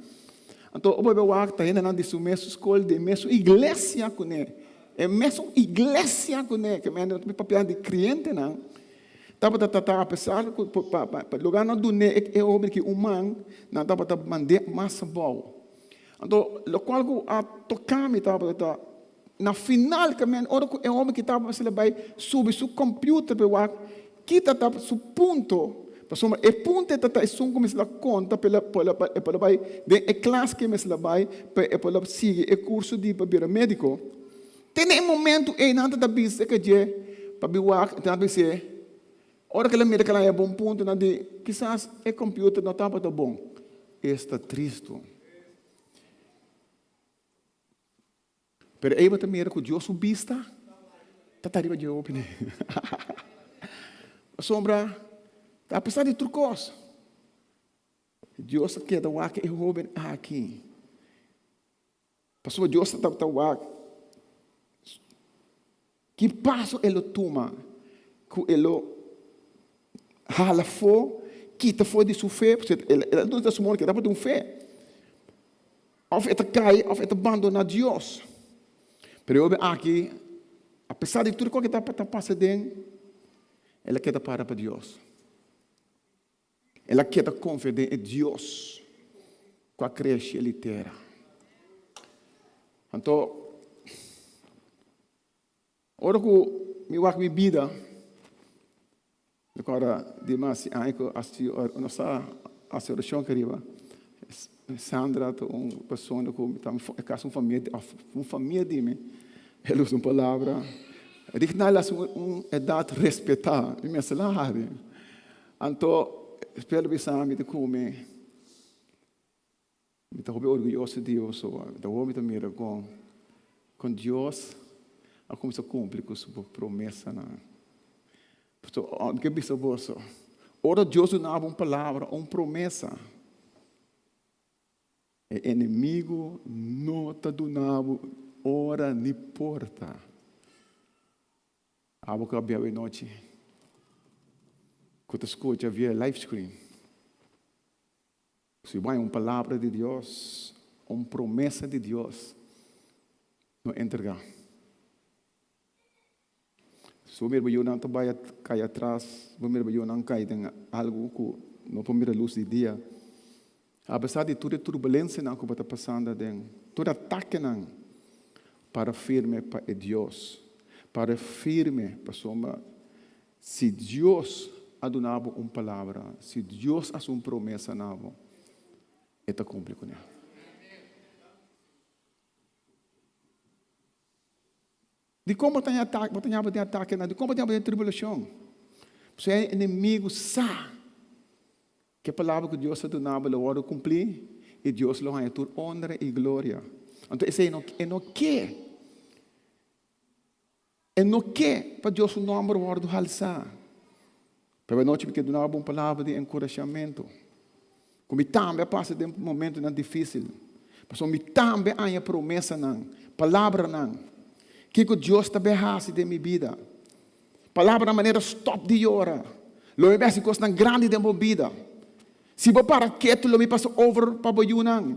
Speaker 4: Anto ora bo a wak ta hendenan di su mesun skol, di e mesun iglesia kuné. E mesun iglesia kuné, ke men ta papia di krientenan, tabata trata apesar ku pa lugar nan dun'é e hoben aki un man, nan tabata mand'é mas abou. Anto lokual ku a toka mi tabata ta na final ke men ora ku e hoben ki tabata a bai subi su computer pa e wak kita ta su punto, pasobra e punto e ta ta esun ku mester a konta pa e por a bai den e klas ku e mester a bai pa e por a sigui e kurso di pa bira médiko. Te na e momentu ei nan ta ta bisa ke dje pa bi wak, nan ta bis'é, ora ku el a mira ku el a haña bon punto nan di kisas e computer no tabata bon. Esta tristu. Pero ei bo ta mira ku Dios su bista ta ta riba dje hopi. Pasobra apesar di tur kos, Dios a keda wak e hoben aki. Pasobra Dios ta ta wak ki paso e lo tuma ku e lo hala afó, kita for di su fe, pasobra el a duna su mor ke tabata un fe. Of e ta kai of e ta bandoná Dios. Pero e hoben aki, apesar di tur kos ke ta pasa aden, el a keda para pa Dios. El a keda konfia den e Dios ku a krea shelu i tera. Anto, ora ku mi wak mi bida, mi kòrda di mas aña ku nos a hasi orashon aki riba. Sandra ta un persona ku ta kasi un famia un famia di mi. El usa un palabra, Rignal a un edat respetá, mi mester la hari. Anto Pedro bisa mi ta kumi, mi ta hopi orguyoso di Dios, so mi ta hopi ta mira kon kon Dios a kuminsá kumpli ku su promesanan. Pasobra mi ke bisa boso, ora Dios duna bo un palabra o un promesa, e enemigu no ta duna bo ora ni porta. Abo ku a bia awe nochi, ku ta skucha via live screen. Si bo haña un palabra di Dios, un promesa di Dios, no entregá. Si bo mira bo yunan ta bai kai atras, bo mira bo yunan kai den algu ku no por mira lus di dia, apesar di tur e turbulensianan ku bo ta pasando aden, tur e atakenan, para firme pa e Dios, para firme pasobra Si Dios a duna bo un palabra, si Dios a haci un promesa na bo, e ta cumpli cune. Dicon bo ta haña atake, bo ta haña bo den atakenan? Dicon bo ta haña bo den tribulacion? Pasobra e enemigo sa cu e palabra cu Dios a duna bo lo wordo cumpli y Dios lo haña tur honra y gloria. Anto esey e no ke. E no ke pa Dios su nòmber wòrdu halsá. Pero anochi mi ke duna bo un palabra di enkurashamentu. Ku mi tambe a pasa den momentunan difísil. Pasobra mi tambe a haña promesanan, palabranan, kiko Dios ta bai hasi den mi bida. Palabranan manera stòp di yora. Lo mi bai hasi kosnan grandi den bo bida. Si bo para ketu lo mi pasa over pa bo yunan.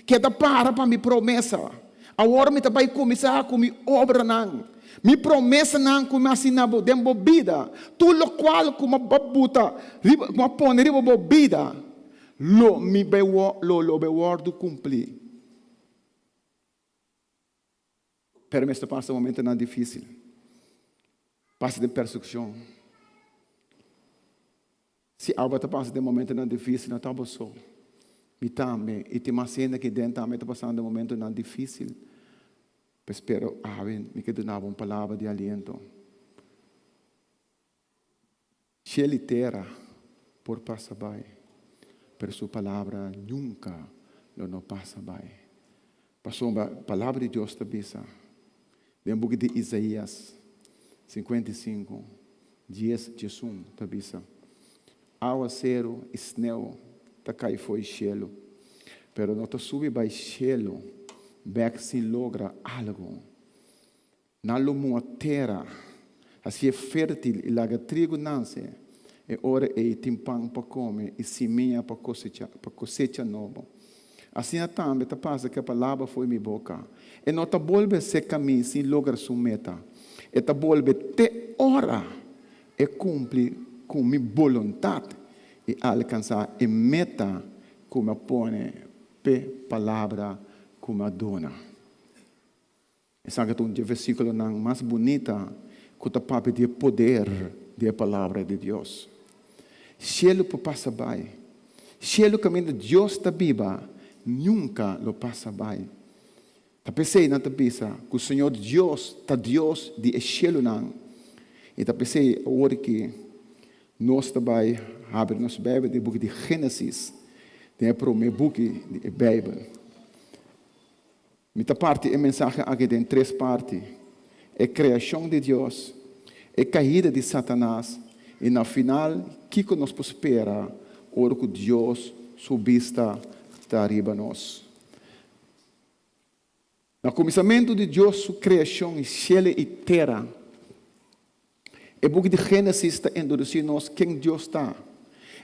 Speaker 4: Keda para pa mi promesa. Awor mi ta bai kuminsá ku mi obranan, mi promesanan ku mi a hasi na bo den bo bida. Tur lokual ku mi a buta riba, ku mi a pone riba bo bida, lo mi bai lo lo bai wòrdu kumplí. Pero mester pasa momentonan difísil, pasa den persekushon. Si abo ta pasa den momentonan difísil, no ta bo so. Mi tambe, i tin mas hende aki den tambe ta pasando momentonan difísil. Pues pero awe mi ke duna bo un palabra di aliento. Shel i tera por pasa bai, pero su palabra nunka lo no pasa bai. Pasobra palabra di Dios ta bisa den buki di Isaías 55, 10, 11 ta bisa, Awaseru i sneu ta kai fo'i shelu, pero no ta subi bai shelu bèk sin logra algu. Nan lo mua tera, hasié fértil i laga trigu nase, e ora ei tin pan pa kome i simia pa kosecha, pa kosecha nobo. Asina tambe ta pasa ku e palabra fo'i mi boka. E no ta bolbe seka mi sin logra su meta. E ta bolbe te ora e kumpli ku mi boluntat i alkansá e meta ku mi a pone p'e palabra ku mi a duna. Esaki ta un dje versíkulonan mas bunita ku ta papia di e poder di e Palabra di Dios. Shelu por pasa bai. Shelu kaminda Dios ta biba nunka lo pasa bai. Ta p'esei nan ta bisa ku Señor Dios ta Dios di e shelunan. I ta p'esei awor ki nos ta bai habri nos Beibel den e buki di Génesis, den e promé buki di e Beibel. Mi ta parti e mensahe aki den tres parti, e kreashon di Dios, e kaida di Satanas i na final kiko nos por spera ora ku Dios su bista ta riba nos. Na kuminsamentu di Dios su kreashon shelu i tera, E buki di Génesis ta introdusí nos ken Dios ta.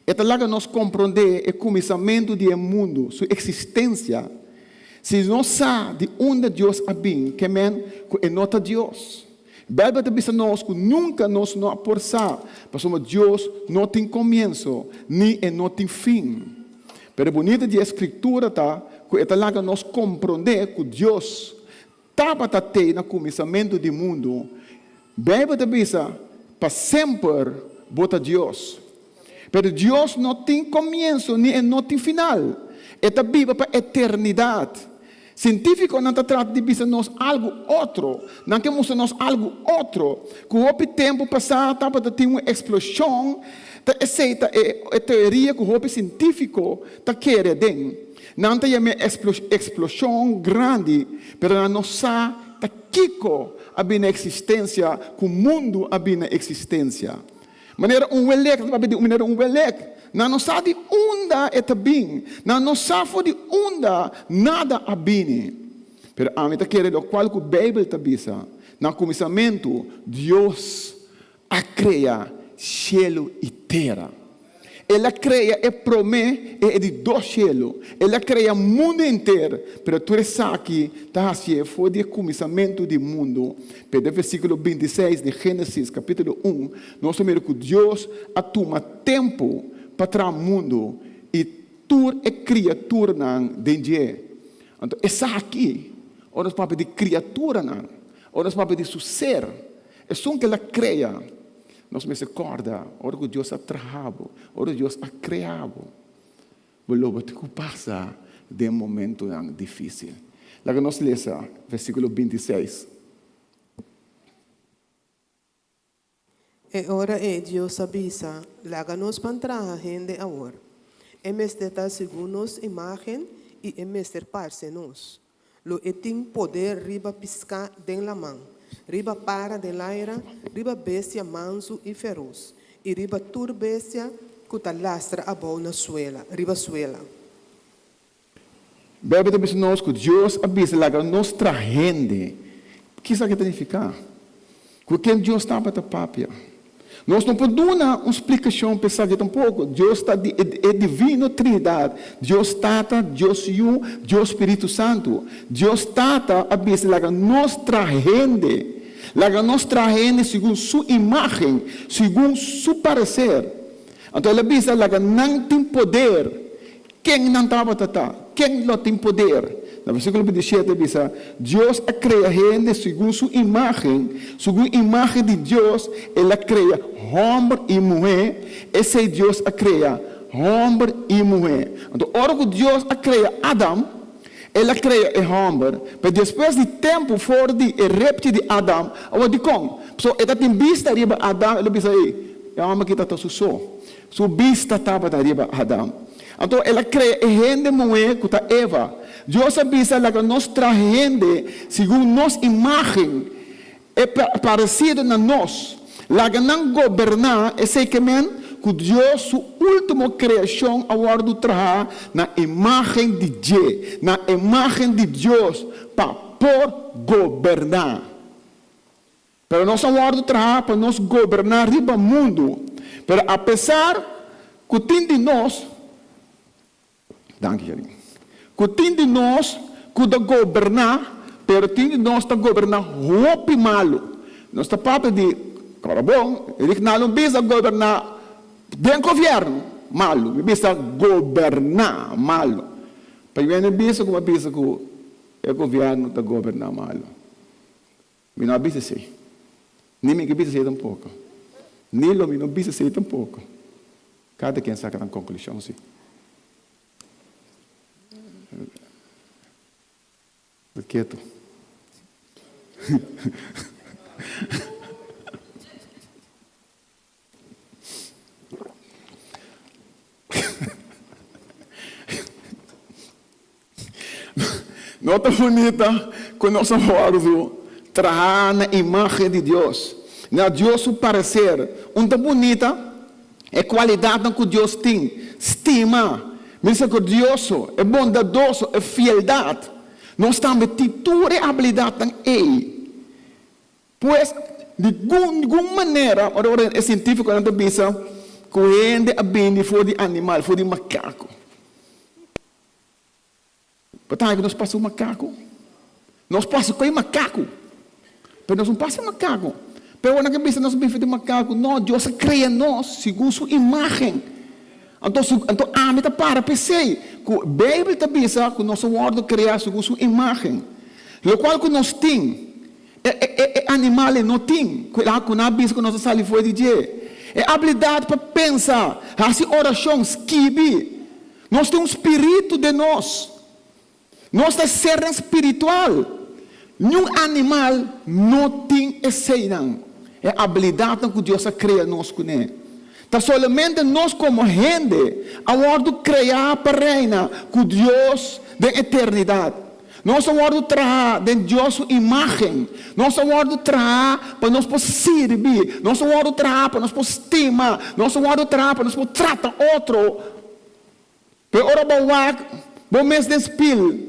Speaker 4: E ta laga nos komprondé e kuminsamentu di e mundu, su eksistensia. Si nos sa di unda Dios a bin, ke men ku e no ta Dios. Beibel ta bisa nos ku nunka nos no a por sa, pasobra Dios no tin komienso ni e no tin fin. Pero e bunita di e Skritura ta ku e ta laga nos komprondé ku Dios Tabata tei na kuminsamentu di mundu. Beibel ta bisa, Pa semper bo ta Dios. Pero Dios no tin komienso ni e no tin final. E ta biba pa eternidat. Sientífikonan ta trata di bisa nos algu otro. Nan ke mustra nos algu otro. Ku hopi tempu pasá tabata tin un eksploshon, ta esei ta e teoria ku hopi sientífiko ta kere aden. Nan ta yam'é eksploshon grandi, pero nan no sa ta kiko a bini na eksistensia ku mundu a bini na eksistensia. Manera un welek, nan ta papia di manera un welek. Nan no sa di unda e ta bin, nan no sa for di unda nada a bini. Pero ami ta kere lokual ku Beibel ta bisa, Na kuminsamentu Dios a krea shelu i tera. El a krea e promé i e di dos shelu. El a krea mundu henter, pero tur esaki ta hasié for di e kuminsamentu di mundu. Pero den versíkulo bintiseis di Génesis kapítulo un, nos ta mira ku Dios a tuma tempu pa traha mundu i tur e kriaturanan den dje. Anto esaki, ora nos papia di kriaturanan, ora nos papia di su ser, esun ku el a krea, Nos mester kòrda ora ku Dios a traha bo, ora Dios a krea bo, bo lo bo tin ku pasa den momentunan difísil. Laga nos lesa versíkulo bintiseis.
Speaker 6: E ora ei Dios a bisa, Laga nos ban traha hende awor. E mester ta segun nos imágen i e mester parse nos. Lo e tin poder riba piská den laman, riba para den laira, riba bestia mansu i feros, i riba tur bestia ku ta lastra abou na suela, riba suela.
Speaker 4: Beibel ta bisa nos ku Dios a bisa laga nos traha hende. Kisa ke ta nifiká? Ku ken Dios tabata papia? Nos no por duna un splikashon pa esaki tampoko. Dios ta di e divino Trinidat, Dios Tata, Dios Yu, Dios Spiritu Santu. Dios Tata a bisa laga nos traha hende, laga nos traha hende segun Su imágen, segun Su pareser. Anto El a bisa laga nan tin poder. Ken nan tabata ta? Ken lo tin poder? Na versíkulo bintisiete bisa, Dios a krea hende segun su imágen, segun imágen di Dios el a krea hòmber i muhé, esei Dios a krea, hòmber i muhé. Anto ora ku Dios a krea Adam, el a krea e hòmber, pero despues di tempu for di e repchi di Adam, awor dikon? Pasobra e ta tin bista riba Adam, el a bisa, ei, e hòmber aki ta ta su so. Su bista tabata riba Adam. Anto el a krea e hende muhé ku ta Eva. Dios a bisa, Laga nos traha hende segun nos imágen, e paresido na nos. Laga nan goberná. Esei ke men ku Dios su último kreashon a wòrdu trahá na imágen di dje, na imágen di Dios, pa por goberná. Pero nos a wòrdu traha pa nos goberná riba mundu. Pero apesar ku tin di nos, danki Sherlyn, ku tin di nos ku ta goberná, pero tin di nos ta goberná hopi malu. Nos ta papia di kòrda bon, Rignaldo bisa goberná den gobièrnu malu, mi bisa goberná malu. Pa yuende bisa ku mi a bisa ku e gobièrnu ta goberná malu. Mi no a bisa esei. Ni mi ke bisa esei tampoko. Ni lo mi no bisa esei tampoko. Kada ken saka nan konklushon si. Ta ketu. No ta bunita ku nos a wòrdu trahá na imágen di Dios, na Dios su pareser? Un ta bunita e kualidatnan ku Dios tin, stima, miserikordioso, e bondadoso, e fieldat. Nos tambe tin tur e abilidatnan ei. Pues, di ningun manera, ora ora e sientífikonan ta bisa ku hende a bini for di animal, for di makaku. Bo ta haña ku nos pasa un makaku? Nos pasa ku e makaku, pero nos no pasa e makaku. Pero ora nan ke bisa nos a bini for di makaku, no, Dios a krea nos segun su imágen. Anto su, anto ami ta para p'esei, ku Beibel ta bisa ku nos a wòrdu kreá segun su imágen. Lokual ku nos tin. E e e animal ei no tin ku el a ku nan a bisa ku nos a sali for di dje. E abilidat pa pensa, hasi orashon, skibi. Nos tin un spiritu den nos. Nos ta sernan spiritual. Niun animal no tin eseinan, e abilidatnan ku Dios a krea nos kuné. Ta solamente nos komo hende a wòrdu kreá pa reina ku Dios den eternidat. Nos a wòrdu trahá den Dios su imágen. Nos a wòrdu trahá pa nos por sirbi. Nos a wòrdu trahá pa nos por stima. Nos a wòrdu trahá pa nos por trata otro. Pero ora bo wak bo mes den spil,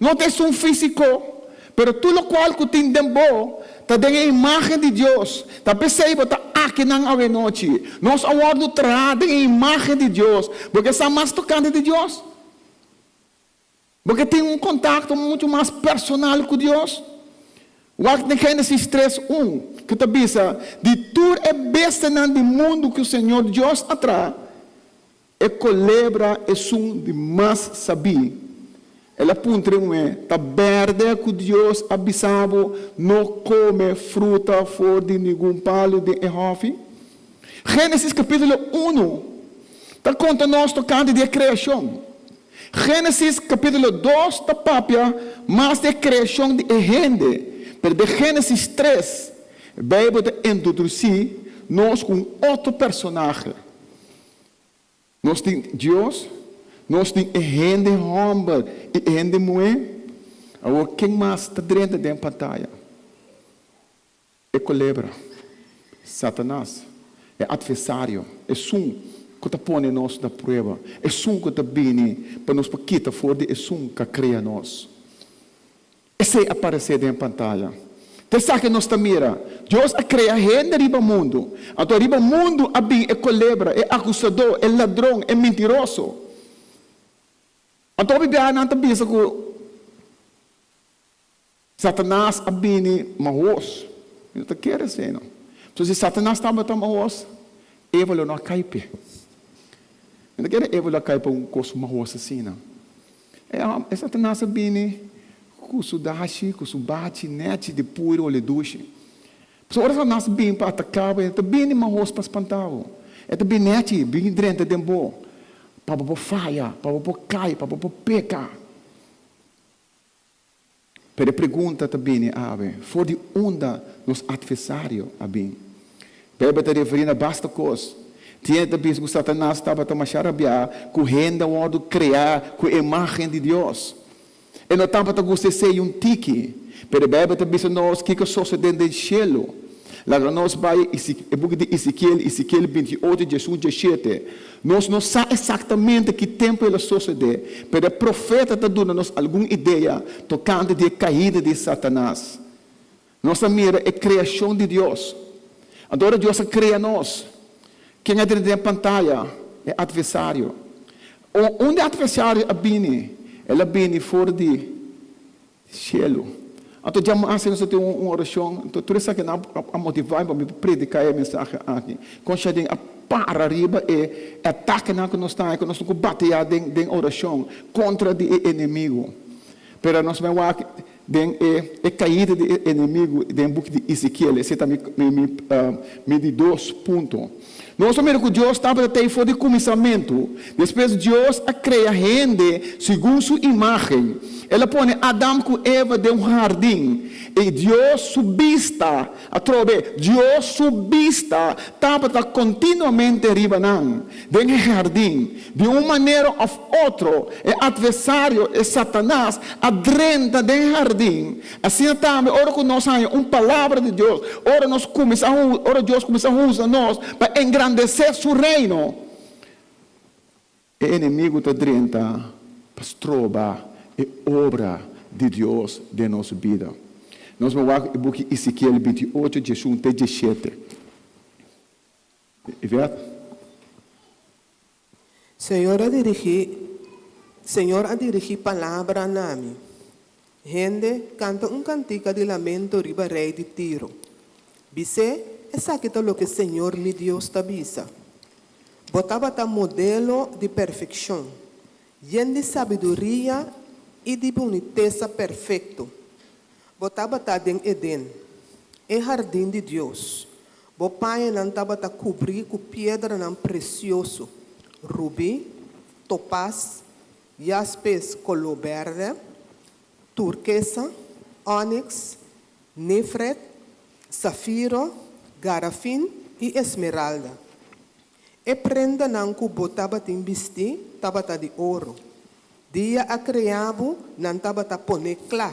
Speaker 4: no ta esun físiko, pero tur lokual ku tin den bo ta den e imágen di Dios. Ta p'esei bo ta. akinan awe nochi. Nos a wòrdu traha den e imágen di Dios. Bo ke sa mas tokante di Dios? Bo ke tin un kontakto muchu mas personal ku Dios? Wak den Génesis tres un, ku ta bisa, Di tur e bestianan di mundu ku Señor Dios a traha, e kolebra esun di mas sabí. El a puntra e muhé, Ta bèrdè ku Dios a bisa bo no kome fruta for di ningun palu den e hòfi? Génesis kapítulo unu ta konta nos tokante di e kreashon. Génesis kapítulo dos ta papia mas di e kreashon di e hende, pero den Génesis tres, Beibel ta introdusí nos ku un otro personahe. Nos tin Dios, nos tin e hende hòmber i e hende muhé. Awor ken mas ta drenta den pantaya? E kolebra, Satanas, e atversario, esun ku ta pone nos na prueba, esun ku ta bini pa nos por kita for di esun ku a krea nos. Esei a paresé den pantaya. Ta esaki nos ta mira. Dios a krea hende riba mundu. Anto riba mundu a bin e kolebra, e akusadó, e ladron, e mintiroso. Anto hopi biaha nan ta bisa ku Satanas a bini mahos. Mi no ta kere esei no. Pasobra si Satanas tabata mahos, Eva lo no a kai p'e. Mi ta kere Eva lo a kai pa un kos mahos asina. E Satanas a bini ku su dashi, ku su bachi nechi di puru olé dushi. Pasobra ora Satanas bini pa ataká bo, e ta bini mahos pa spantá bo. E ta bini nechi, bini drenta den bo, pa bo por faya, pa bo por kai, pa bo por peka. Pero e pregunta ta bini awe, for di unda nos atversario a bin? Beibel ta referí na basta kos. Tin hende ta bisa ku Satanas tabata masha rabiá ku hende a wòrdu kreá ku e imágen di Dios. E no tabata gusta esei un tiki. Pero e Beibel ta bisa nos kiko a sosodé den shelu. Laga nos bai e buki di Ezekiel, Ezekiel 28, 11, 17. Nos no sa eksaktamente ki tempu el a sosodé, pero e profeta ta duna nos algun idea tokante di e kaida di Satanas. Nos a mira e kreashon di Dios. Anto ora Dios a krea nos, ken a drenta den pantaya? E atversario. Unda e atversario a bini? El a bini for di Shelu. Anto dja mas nos a tin un orashon, anto tur esakinan a motivá mi pa mi prediká e mensahe aki. Kon Shadin a para riba e atakenan ku nos ta haña, ku nos tin ku bateá den den orashon kontra di e enemigu. Pero nos bai wak den e e kaida di e enemigu den buki di Ezekiel. Esei ta mi mi mi di dos punto. Nos a mira ku Dios tabata tei for di kuminsamentu. Despues Dios a krea hende segun su imágen. El a pone Adam ku Eva den un hardin. I Dios su bista, atrobe, Dios su bista tabata kontinuamente riba nan den e hardin. Di un manera òf otro, e atversario, e Satanas, a drenta den e hardin. Asina tambe ora ku nos haña un palabra di Dios, ora nos kuminsá ora Dios kuminsá usa nos pa engrandesé Su Reino, e enemigu ta drenta pa stroba e obra di Dios den nos bida. Nos bo wak e buki Ezekiel 28, 11 te 17. Yvette?
Speaker 6: Señor a dirigí Señor a dirigí palabra na mi, Hende, kanta un kantika di lamento riba rei di Tiro. Bis'é, Esaki ta loke Señor mi Dios ta bisa, Bo tabata modelo di perfekshon, yen di sabiduria i di bunitesa perfekto. Bo tabata den Edén, e hardin di Dios. Bo pañanan tabata kubrí ku piedranan presioso, rubí, topas, jaspes koló bèrdè, turkesa, òniks, nefret, safiro, garafin i esmeralda. E prendanan ku bo tabatin bistí tabata di oro. Dia a krea bo, nan tabata poné kla.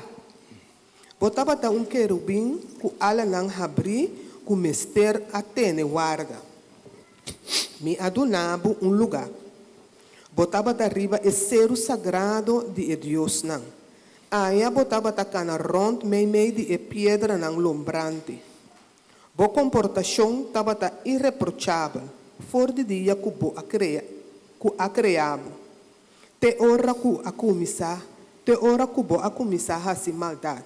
Speaker 6: Bo tabata un kerubin ku alanan habrí ku mester a tene warda. Mi a duna bo un lugá. Bo tabata riba e seru sagrado di e diosnan. Aya bo tabata kana rònt meimei di e piedranan lombrante. Bo komportashon tabata ireprochabel for di dia ku bo a krea ku a krea bo, te ora ku a kuminsá te ora ku bo a kuminsá hasi maldat.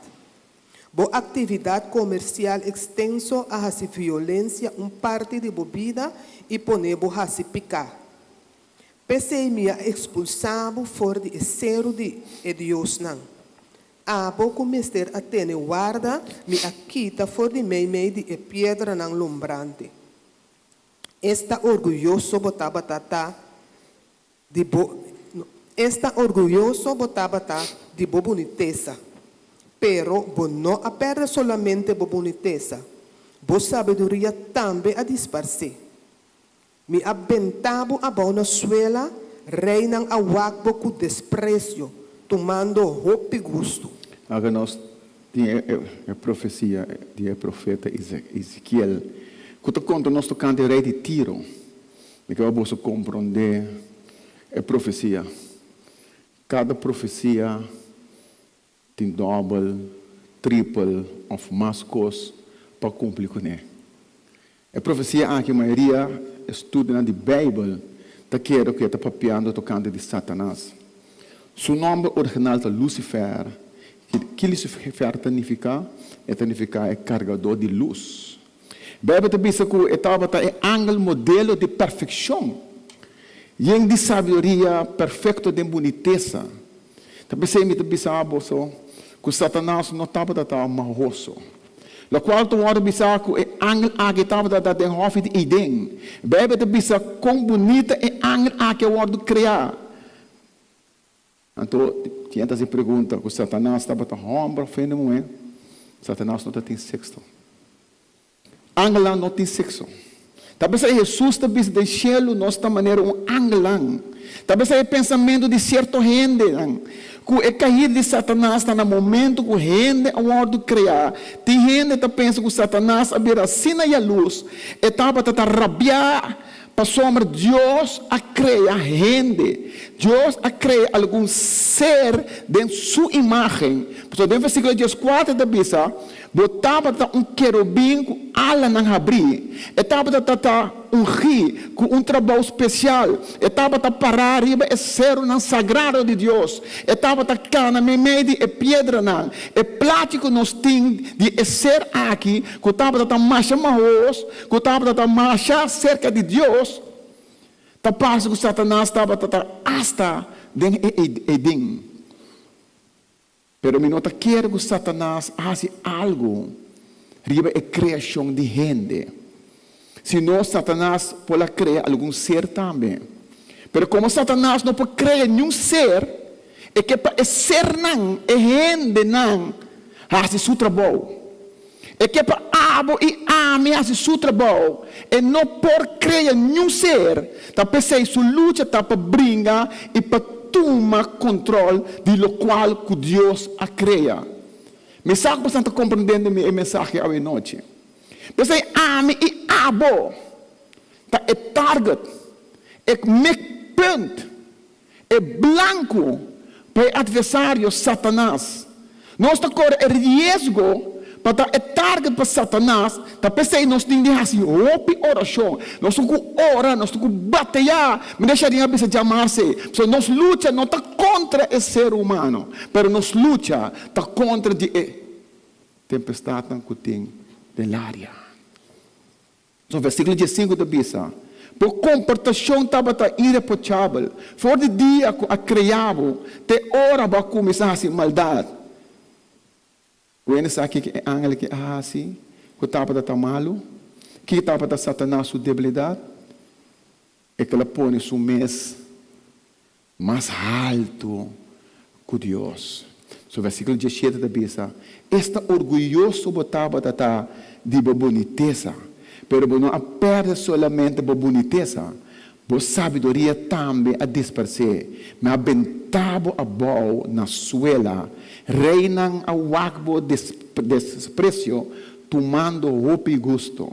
Speaker 6: Bo aktividat komersial ekstenso a hasi violensia un parti di bo bida i pone bo hasi piká. P'esei mi a ekspulsá bo for di e seru di e diosnan. Abo ku mester a tene warda mi a kita for di meimei di e piedranan lombrante. Esta orguyoso bo tabata ta di bo no, esta orguyoso bo tabata di bo bunitesa! Pero bo no a pèrdè solamente bo bunitesa, bo sabiduria tambe a disparsé. Mi a benta bo abou na suela, reinan a wak bo ku despresio, tumando hopi gustu.
Speaker 4: Awe nos tin e profesia di e profeta Ezekiel ku ta konta nos tokante e rei di Tiro. Mi ke pa boso komprondé e profesia. Kada profesia Tin dòbel, tripel òf mas kos pa kumpli kuné. E profesia aki mayoria estudionan di Beibel ta kere ku e ta papiando tokante di Satanas. Su nòmber original ta Lusifèr. Ki Lusifèr ta nifiká? E ta nifiká e kargadó di lus. Beibel ta bisa ku e tabata e angel modelo di perfekshon, yen di sabiduria, perfekto den bunitesa. Ta p'esei mi ta bisa boso ku Satanas no tabata ta mahoso. Lokual ta wòrdu bisá ku e angel aki tabata ta den hòfi di Eden. Beibel ta bisa kon bunita e angel aki a wòrdu kreá. Anto tin ta hasi pregunta ku Satanas tabata hòmber òf hende muhé? Satanas no ta tin sekso. Angelnan no tin sekso. Ta p'esei Hesus ta bisa den shelu nos ta manera un angelnan. Ta p'esei e pensamentu di sierto hendenan ku e kaida di Satanas ta na momentu ku hende a wòrdu kreá. Tin hende ta pensa ku Satanas a bira asina yalus, e tabata ta rabiá pasobra Dios a krea hende. Dios a krea algun ser den su imágen. Pasobra den versíkulo dieskuater ta bisa, Bo tabata un kerubin ku alanan habrí. E tabata ta ta ungí ku un trabou spesial. E tabata pará riba e serunan sagrado di Dios. E tabata kana meimei di e piedranan. E plachi ku nos tin di e ser aki ku tabata ta masha mahos, ku tabata ta masha serka di Dios, ta parse ku Satanas tabata ta asta den e Edén. Pero mi no ta kere ku Satanas a hasi algu riba e kreashon di hende. Si no, Satanas por a krea algun ser tambe. Pero komo Satanas no por krea niun ser, e ke pa e sernan, e hendenan, hasi su trabou. E ke pa abo i ami hasi su trabou. E no por krea niun ser. Ta p'esei su lucha ta pa bringa i pa tuma kontrol di lokual ku Dios a krea. Mi sa ku boso ta komprendendo mi e mensahe awe nochi. P'esei ami i abo ta e target, e mikpunt. E blanku pa e atversario Satanas. Nos ta kore e riesgo pa ta e target pa Satanas, ta p'esei nos tin di hasi hopi orashon. Nos tin ku ora, nos tin ku bateyá. Mi ta sharin a bisa djamarse, pasobra nos lucha no ta kontra e ser humano, pero nos lucha ta kontra di e tempestatnan ku tin den laria. So versíkulo diesinku ta bisa, Bo komportashon tabata ireprochabel for di dia ku a krea bo te ora bo a kuminsá hasi maldat. Bo hende sa kiko e angel aki a hasi ku tabata ta malu? Kiko tabata Satanas su debilidat? E ku el a pone su mes Mas haltu ku Dios. So versíkulo diesshete ta bisa, Esta orguyoso bo tabata ta di bo bunitesa! Pero bo no a pèrdè solamente bo bunitesa, bo sabiduria tambe a disparsé. Mi a bentá bo abou na suela. Reinan a wak bo despresio, tumando hopi gusto.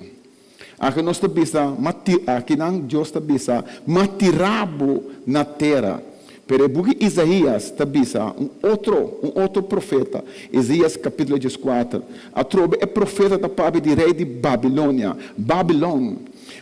Speaker 4: Aki nos ta bisa, Ma ti, akinan Dios ta bisa, Ma tira bo na tera. Pero e buki Isaías ta bisa, un otro, un otro profeta, Isaías kapítulo 14, atrobe e profeta ta papia di rei di Babilonia, Babilon.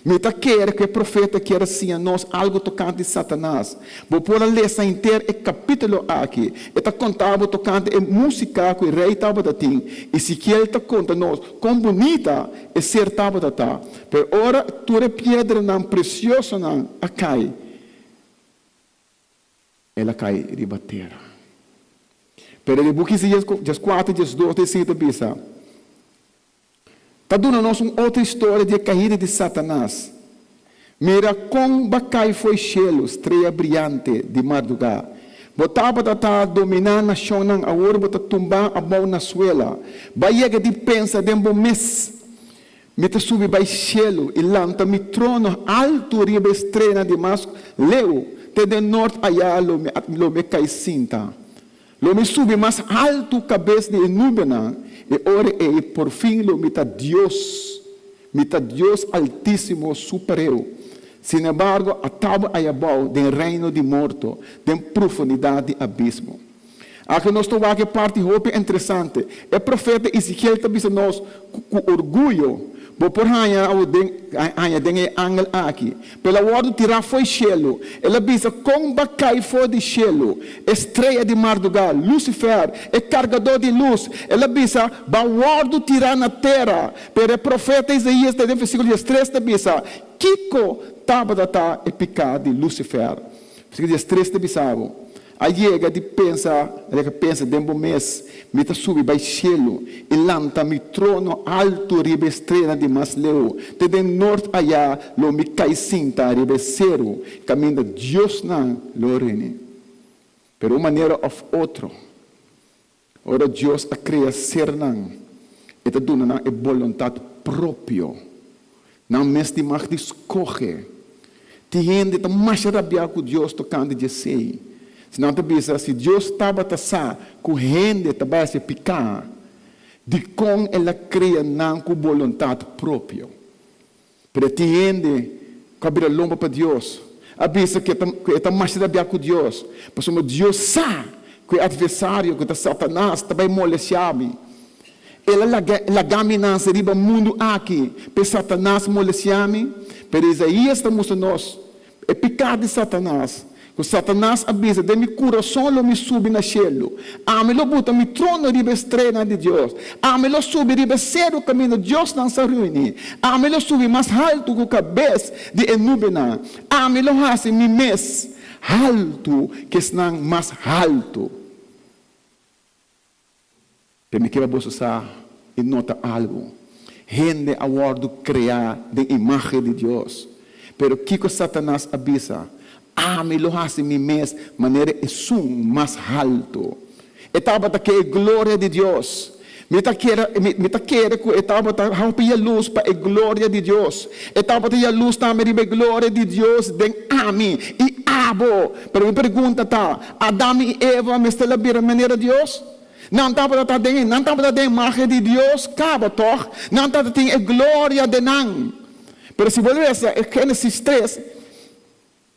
Speaker 4: Mi ta kere ku e profeta kier a siña nos algu tokante Satanas. Bo por a lesa henter e kapítulo aki. E ta konta bo tokante e músika ku e rei tabata tin. Ezekiel ta konta nos kon bunita e ser tabata ta. Pero ora tur e piedranan presiosonan a kai, el a kai riba tera. Pero e buki Isaías 14, 12 te 5 ta bisa, Ta duna nos un otro historia di e kaida di Satanas. Mira kon b'a kai fo'i shelu, strea briante di mardugá. Bo tabata ta dominá nashonnan, awor bo ta tumbá abou na suela. B'a yega di pensa den bo mes, Mi ta subi bai shelu i lanta mi trono altu riba e streanan di mas leu, te den nort ayá lo mi lo mi kai sinta. Lo mi subi mas altu kabes di e nubenan, e ora ei porfin lo mi ta Dios, mi ta Dios Altísimo su pareu. Sinembargo, a taba ayabou den reino di morto, den profundidat di abismo. Aki nos ta wak e parti hopi interesante. E profeta Ezekiel ta bisa nos ku orguyo, Bo por haña awo den haña den e angel aki. Pero el a wòrdu tirá fo'i shelu. El a bisa, Kon b'a kai for di shelu, e strea di mardugá, Lusifer, e kargadó di lus! El a bisa, B'a wòrdu tirá na tera. Pero e profeta Isaías ta den versíkulo 13 ta bisa, Kiko tabata ta e piká di Lusifer? Versíkulo 13 ta bisa bo, A yega di pensa, a yega pensa den bo mes, Mi ta subi bai shelu i lanta mi trono altu riba e streanan di mas leu, te den nort ayá lo mi kai sinta riba e seru kaminda diosnan lo reni. Pero un manera òf otro, ora Dios a krea sernan, e ta duna nan e boluntat propio. Nan mes tin mag di skohe. Tin hende ta masha rabiá ku Dios tokante di esei. Si nan ta bisa, Si Dios tabata sa ku hende ta bai hasi piká, dikon el a krea nan ku boluntat propio? Pero tin hende ku a bira lomba pa Dios, a bisa ku e ta masha rabiá ku Dios, pasobra Dios sa ku e atversario, ku ta Satanas, ta bai molestiá mi. El a laga laga mi nase riba mundu aki p'e Satanas molestiá mi? Pero Isaías ta mustra nos e piká di Satanas, ku Satanas a bisa, Den mi kurason lo mi subi na shelu, ami lo buta mi trono riba e streanan di Dios, ami lo subi riba e seru kaminda diosnan sa reuní, ami lo subi mas haltu ku kabes di e nubenan, ami lo hasi mi mes haltu ku esnan mas haltu. Pero mi kier pa boso sa i nota algu, Hende a wòrdu kreá den imágen di Dios. Pero kiko Satanas a bisa? Ami lo hasi mi mes manera esun mas haltu. E tabata ke e gloria di Dios. Mi ta kere, mi ta kere ku e tabata hopi yalus pa e gloria di Dios. E tabata yalus tambe riba e gloria di Dios den ami i abo. Pero mi pregunta ta, Adam i Eva mester a bira manera Dios? Nan tabata ta den, nan tabata den imágen di Dios kaba, tòg? Nan tabata tin e gloria den nan. Pero si bo lesa e Génesis tres,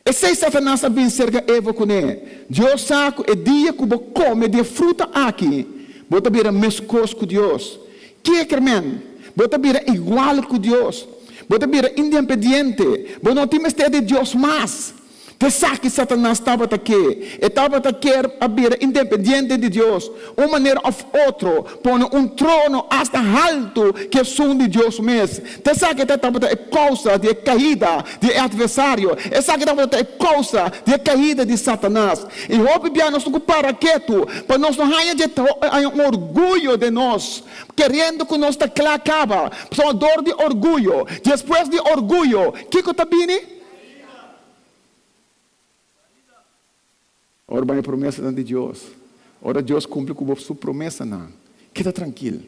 Speaker 4: esei Satanas a bin serka Eva kuné, Dios sa ku e dia ku bo kome di e fruta aki, bo ta bira meskos ku Dios. Kier men? Bo ta bira igual ku Dios. Bo ta bira independiente. Bo no tin mester di Dios mas. T'esaki Satanas tabata ke. E tabata kier a bira independiente di Dios, un manera òf otro, pone un trono asta haltu ku esun di Dios mes. T'esaki ta tabata e kousa di e kaida di e atversario. Esaki tabata e kousa di e kaida di Satanas. I hopi bia nos no ku para ketu pa nos no haña dje haña un orguyo den nos, keriendo ku nos ta kla kaba. Pasobra dor di orguyo, despues di orguyo, kiko ta bini? Ora bo haña promesanan di Dios, ora Dios kumpli ku bo su promesanan, keda trankil.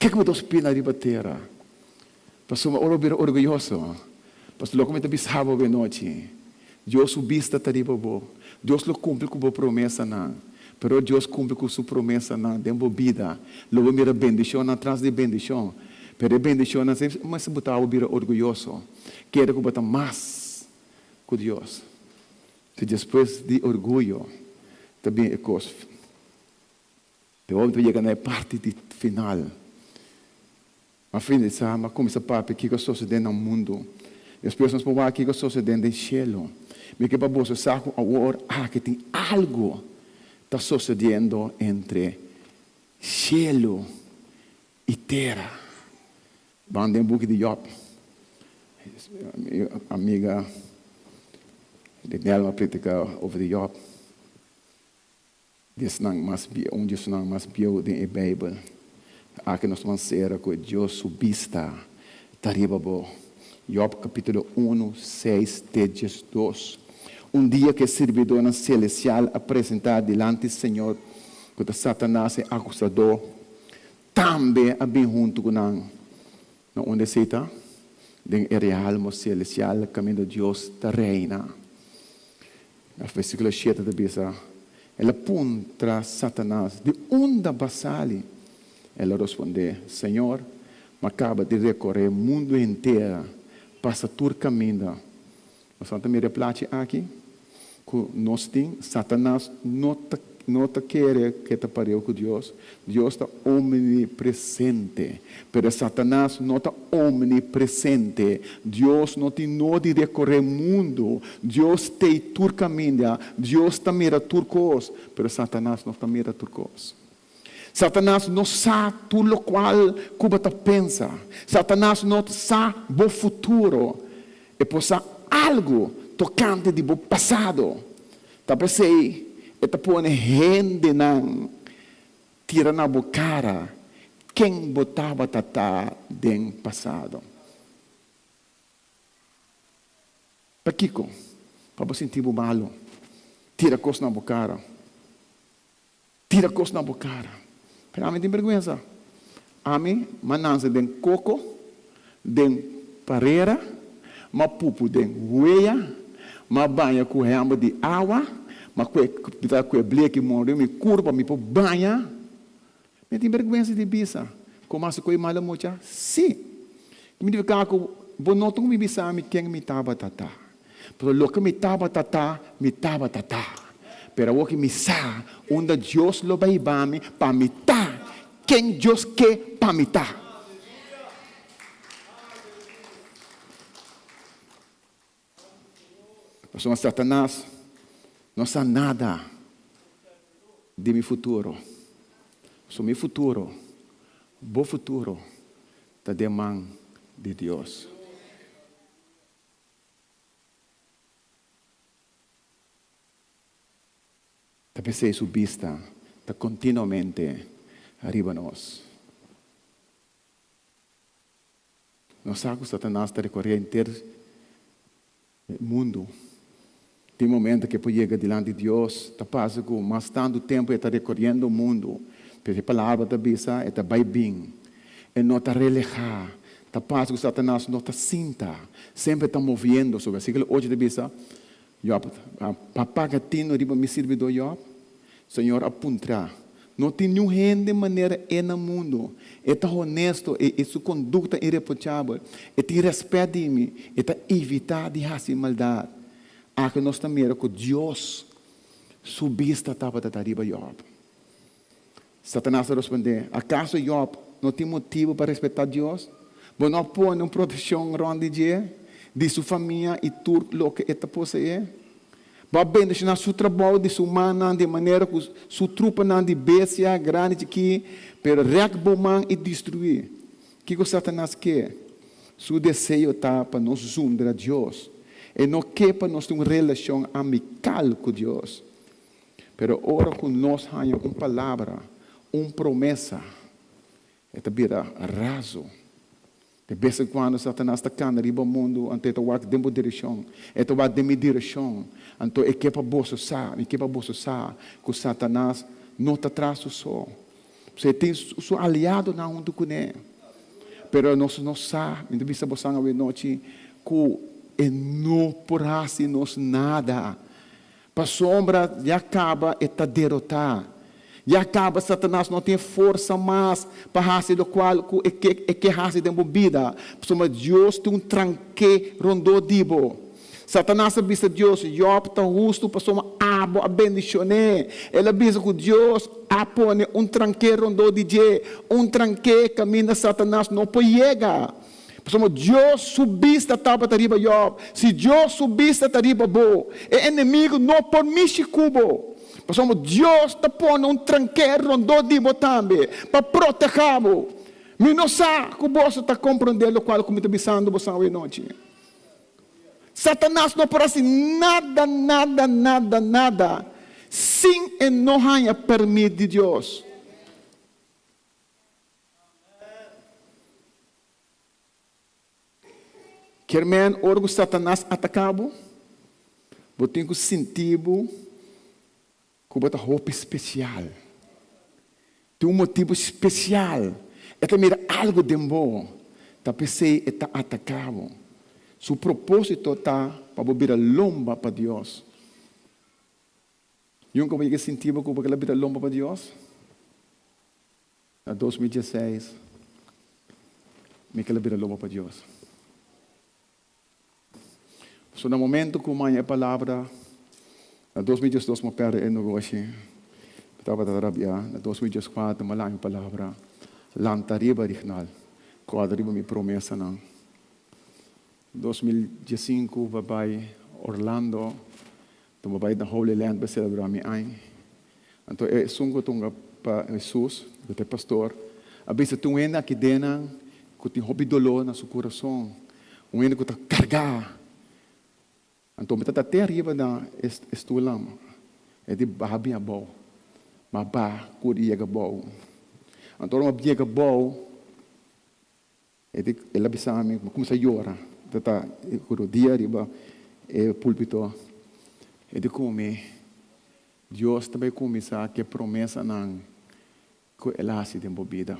Speaker 4: Ke ku bo ta spina riba tera? Pasobra ora bo bira orguyoso, pasobra loke mi ta bisa bo awe-nochi, Dios su bista ta riba bo. Dios lo kumpli ku bo promesanan. Pero ora Dios kumpli ku su promesanan den bo bida, lo bo mira bendishonnan tras di bendishon. Pero e bendishonnan semper mester buta bo bira orguyoso. Kere ku bo ta mas ku Dios. Si despues di orguyo ta bin e kos te ora mi ta yega na e parti di final. A fin di sa mi a kuminsá papia kiko a sosodé na mundu. Despues nos por wak kiko a sosodé den shelu. Mi ke pa boso sa ku awor aki tin algu ta sosodiendo entre shelu i tera. Ban den buki di Job. Mi amiga Linel a predika over di Job. Di esnan mas bieu, un di esnan mas bieu den e Beibel. Aki nos ta sera ku e Dios su bista ta riba bo. Job kapítulo unu, seis te diesdos. Un dia ku e sirbidónan selestial a presentá dilanti Señor, ku ta Satanas e akusadó, tambe a bin huntu ku nan. Na unda esei ta? Den e realmo selestial kaminda Dios ta reina. Na versíkulo shete ta bisa, El a puntra Satanas, Di unda bo a sali? El a rospondé, Señor, mi a kaba di rekoré mundu henter, pasa tur kaminda. Nos ta mira e plachi aki ku nos tin, Satanas no ta no ta kere ku e ta pareu ku Dios. Dios ta omnipresente, pero Satanas no ta omnipresente. Dios no tin nodi rekoré mundu. Dios t'ei tur kaminda, Dios ta mira tur kos, pero Satanas no ta mira tur kos. Satanas no sa tur lokual ku bo ta pensa. Satanas no sa bo futuro. E por sa algu tokante di bo pasado. Ta p'esei e ta pone hendenan tira na bo kara ken bo tabata ta den pasado. Pakiko? Pa bo sinti bo malu. Tira kos na bo kara. Tira kos na bo kara. Pero ami tin bergwensa. Ami m'a nanse den koko, den parera, m'a pupu den wea, m'a baña ku hèmber di awa, m'a kue mi ta kue bleki mori mi kurpa mi por baña. Mi tin bergwensa di bisa ku m'a hasi koe malo mucha? Si. Mi di fika ku bo no ta ku mi bisa mi ken mi tabata ta. Pero loke mi tabata ta, mi tabata ta. Pero awor ki mi sa unda Dios lo bai hiba mi pa mi ta ken Dios ke pa mi ta. Pasobra Satanas no sa nada di mi futuro. So mi futuro, bo futuro, ta den man di Dios. Ta p'esei su bista ta kontinuamente riba nos. Nos sa ku Satanas ta rekoré henter e mundu. Tin momento ku e por yega dilanti Dios, ta pasa ku mas tantu tempu e ta rekoriendo mundu. Pero e palabra ta bisa e ta bai bin. E no ta relehá. Ta pasa ku Satanas no ta sinta. Semper e ta moviendo. So versíkulo ocho ta bisa, Jòb, pa paga tino riba mi sirbidó Jòb? Señor a puntra. No tin niun hende manera e na mundu. E ta honesto i su kondukta ireprochabel. E tin rèspèt di mi. E ta evitá di hasi maldat. Aki nos ta mira ku Dios su bista tabata ta riba Jòb. Satanas a rospondé, Akaso Jòb no tin motibu pa respetá Dios? Bo no a pone un protekshon rònt di dje, di su famia i tur loke e ta poseé? Bo a bendishoná su trabou di su mannan di manera ku su trupanan di bestia, grandi i chikí, pero rèk bo man i destruí. Kiko Satanas ke? Su deseo ta pa nos zundra Dios. E no ke pa nos tin un relashon amikal ku Dios. Pero ora ku nos haña un palabra, un promesa, e ta bira razu. De bes en kuando Satanas ta kanda riba mundu, anto e ta wak den bo direkshon. E ta wak den mi direkshon. Anto e ke pa boso sa, mi ke pa boso sa ku Satanas no ta tras su so. Pasobra e tin su aliadonan huntu kuné. Pero nos no sa, mi ta bisa bosan awenochi, ku e no por hasi nos nada. Pasobra ya kaba e ta derotá. Ya kaba Satanas no tin e forsa mas pa hasi lokual ku e ke e ke hasi den bo bida, pasobra Dios tin un tranké rondó di bo. Satanas a bisa Dios, Jòb ta hustu pasobra abo a bendishon'é. El a bisa ku Dios a pone un tranké rondó di dje, un tranké kaminda Satanas no por yega. Pasobra Dios su bista tabata riba Jòb. Si Dios su bista ta riba bo, e enemigu no por mishi ku bo. Pasobra Dios ta pone un tranké rondó di bo tambe pa protehá bo. Mi no sa ku boso ta komprondé lokual ku mi ta bisando boso awe nochi. Satanas no por hasi nada, nada, nada, nada sin e no haña pèrmit di Dios. Kier men ora ku Satanas ataká bo, bo tin ku sinti bo ku bo ta hopi spesial. Tin un motibu spesial. E ta mira algu den bo, ta p'esei e ta ataká bo. Su propósito ta pa bo bira lomba pa Dios. Nunka bo yega sinti bo ku bo kila bira lomba pa Dios? Na 2016, mi kila bira lomba pa Dios. So na momento ku maña e palabra, na 2012 mi a pèrdè e negoshi, mi tabata rabiá. Na 2014 mi a laña un palabra, lanta riba Rignal, kòrda riba mi promesanan. 2015 mi a bai Orlando, mi a bai na Holy Land pa selebrá mi aña. Anto esun ku tunga pa Hesus, ku ta e pastor, a bisa tin un hende aki den nan ku tin hopi doló na su kurason, un hende ku ta kargá. Anto mi ta ta te ariba na e stulnan, e di baha bin abou, ma baha ku di yega abou. Anto ora mi a yega abou, E di, el a bisa mi, mi a kuminsá yora, ta ta ku rodia riba e púlpito. E di ku mi, Dios ta bai kuminsá ku e promesanan ku el a hasi den bo bida.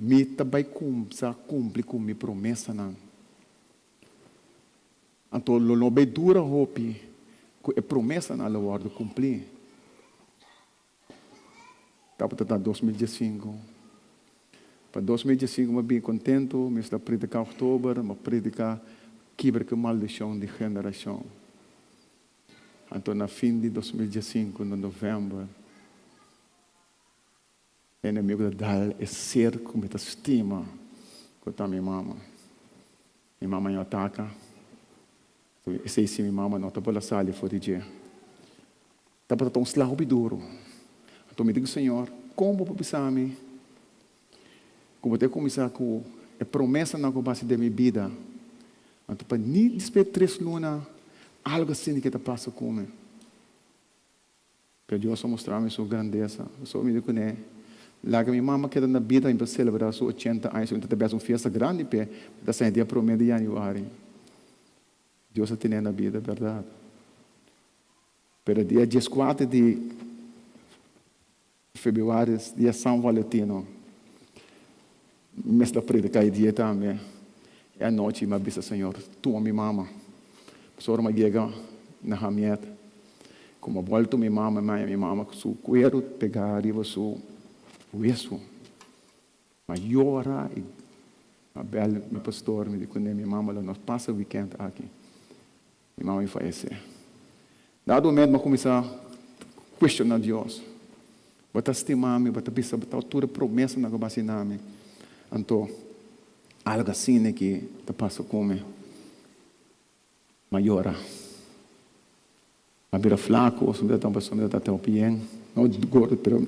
Speaker 4: Mi ta bai kuminsá kumpli ku mi promesanan. Anto lo no bai dura hopi ku e promesanan lo wòrdu kumplí. Tabata ta 2015. Pa 2015 mi a bin kontentu, mi sta prediká oktober, mi a prediká kibra ku maldishon di generashon. Anto na fin di 2015, na novèmber, e enemigu ta dal e ser ku mi ta stima, ku ta mi mama. Mi mama a ataka. Esei si mi mama no ta por a sali for di dje. Tabata ta un sla hopi duru. Anto mi di ku Señor, Kon bo por bisa mi ku bo ta kuminsá ku e promesanan ku bo hasi den mi bida? Anto pa ni despues di tres luna algu asina ke ta pasa ku mi. Pero Dios a mustra mi su grandesa. Pasobra mi di kuné, Laga mi mama keda na bida mi por selebrá su ochenta aña. Mi ta bes un fiesta grandi p'e. Mi ta sa e dia promé di yanüari. Dios a ten'é na bida, bèrdat. Pero dia dieskuater di febrüari, dia San Valentino, mi mester a prediká e dia tambe. E anochi mi a bisa Señor, tuma mi mama. Pasobra mi a yega na Hamiet, ku mi a bòltu mi mama, mi a haña mi mama ku su kueru pegá riba su wesu. Mi a yora i mi a bèl mi pastor, mi di kuné, mi mama lo no pasa wikènt aki. Mi mama mi fayesé. Dado momento mi a kuminsá kuestioná Dios. Bo ta stima mi, bo ta bisa, bo ta tur e promesanan ku bo a hasi na mi. Anto, algu asina ki ta pasa ku mi. Mi a yora. Mi a bira flaku, mi ta un persona mi ta ta hopi yen. No gordo, pero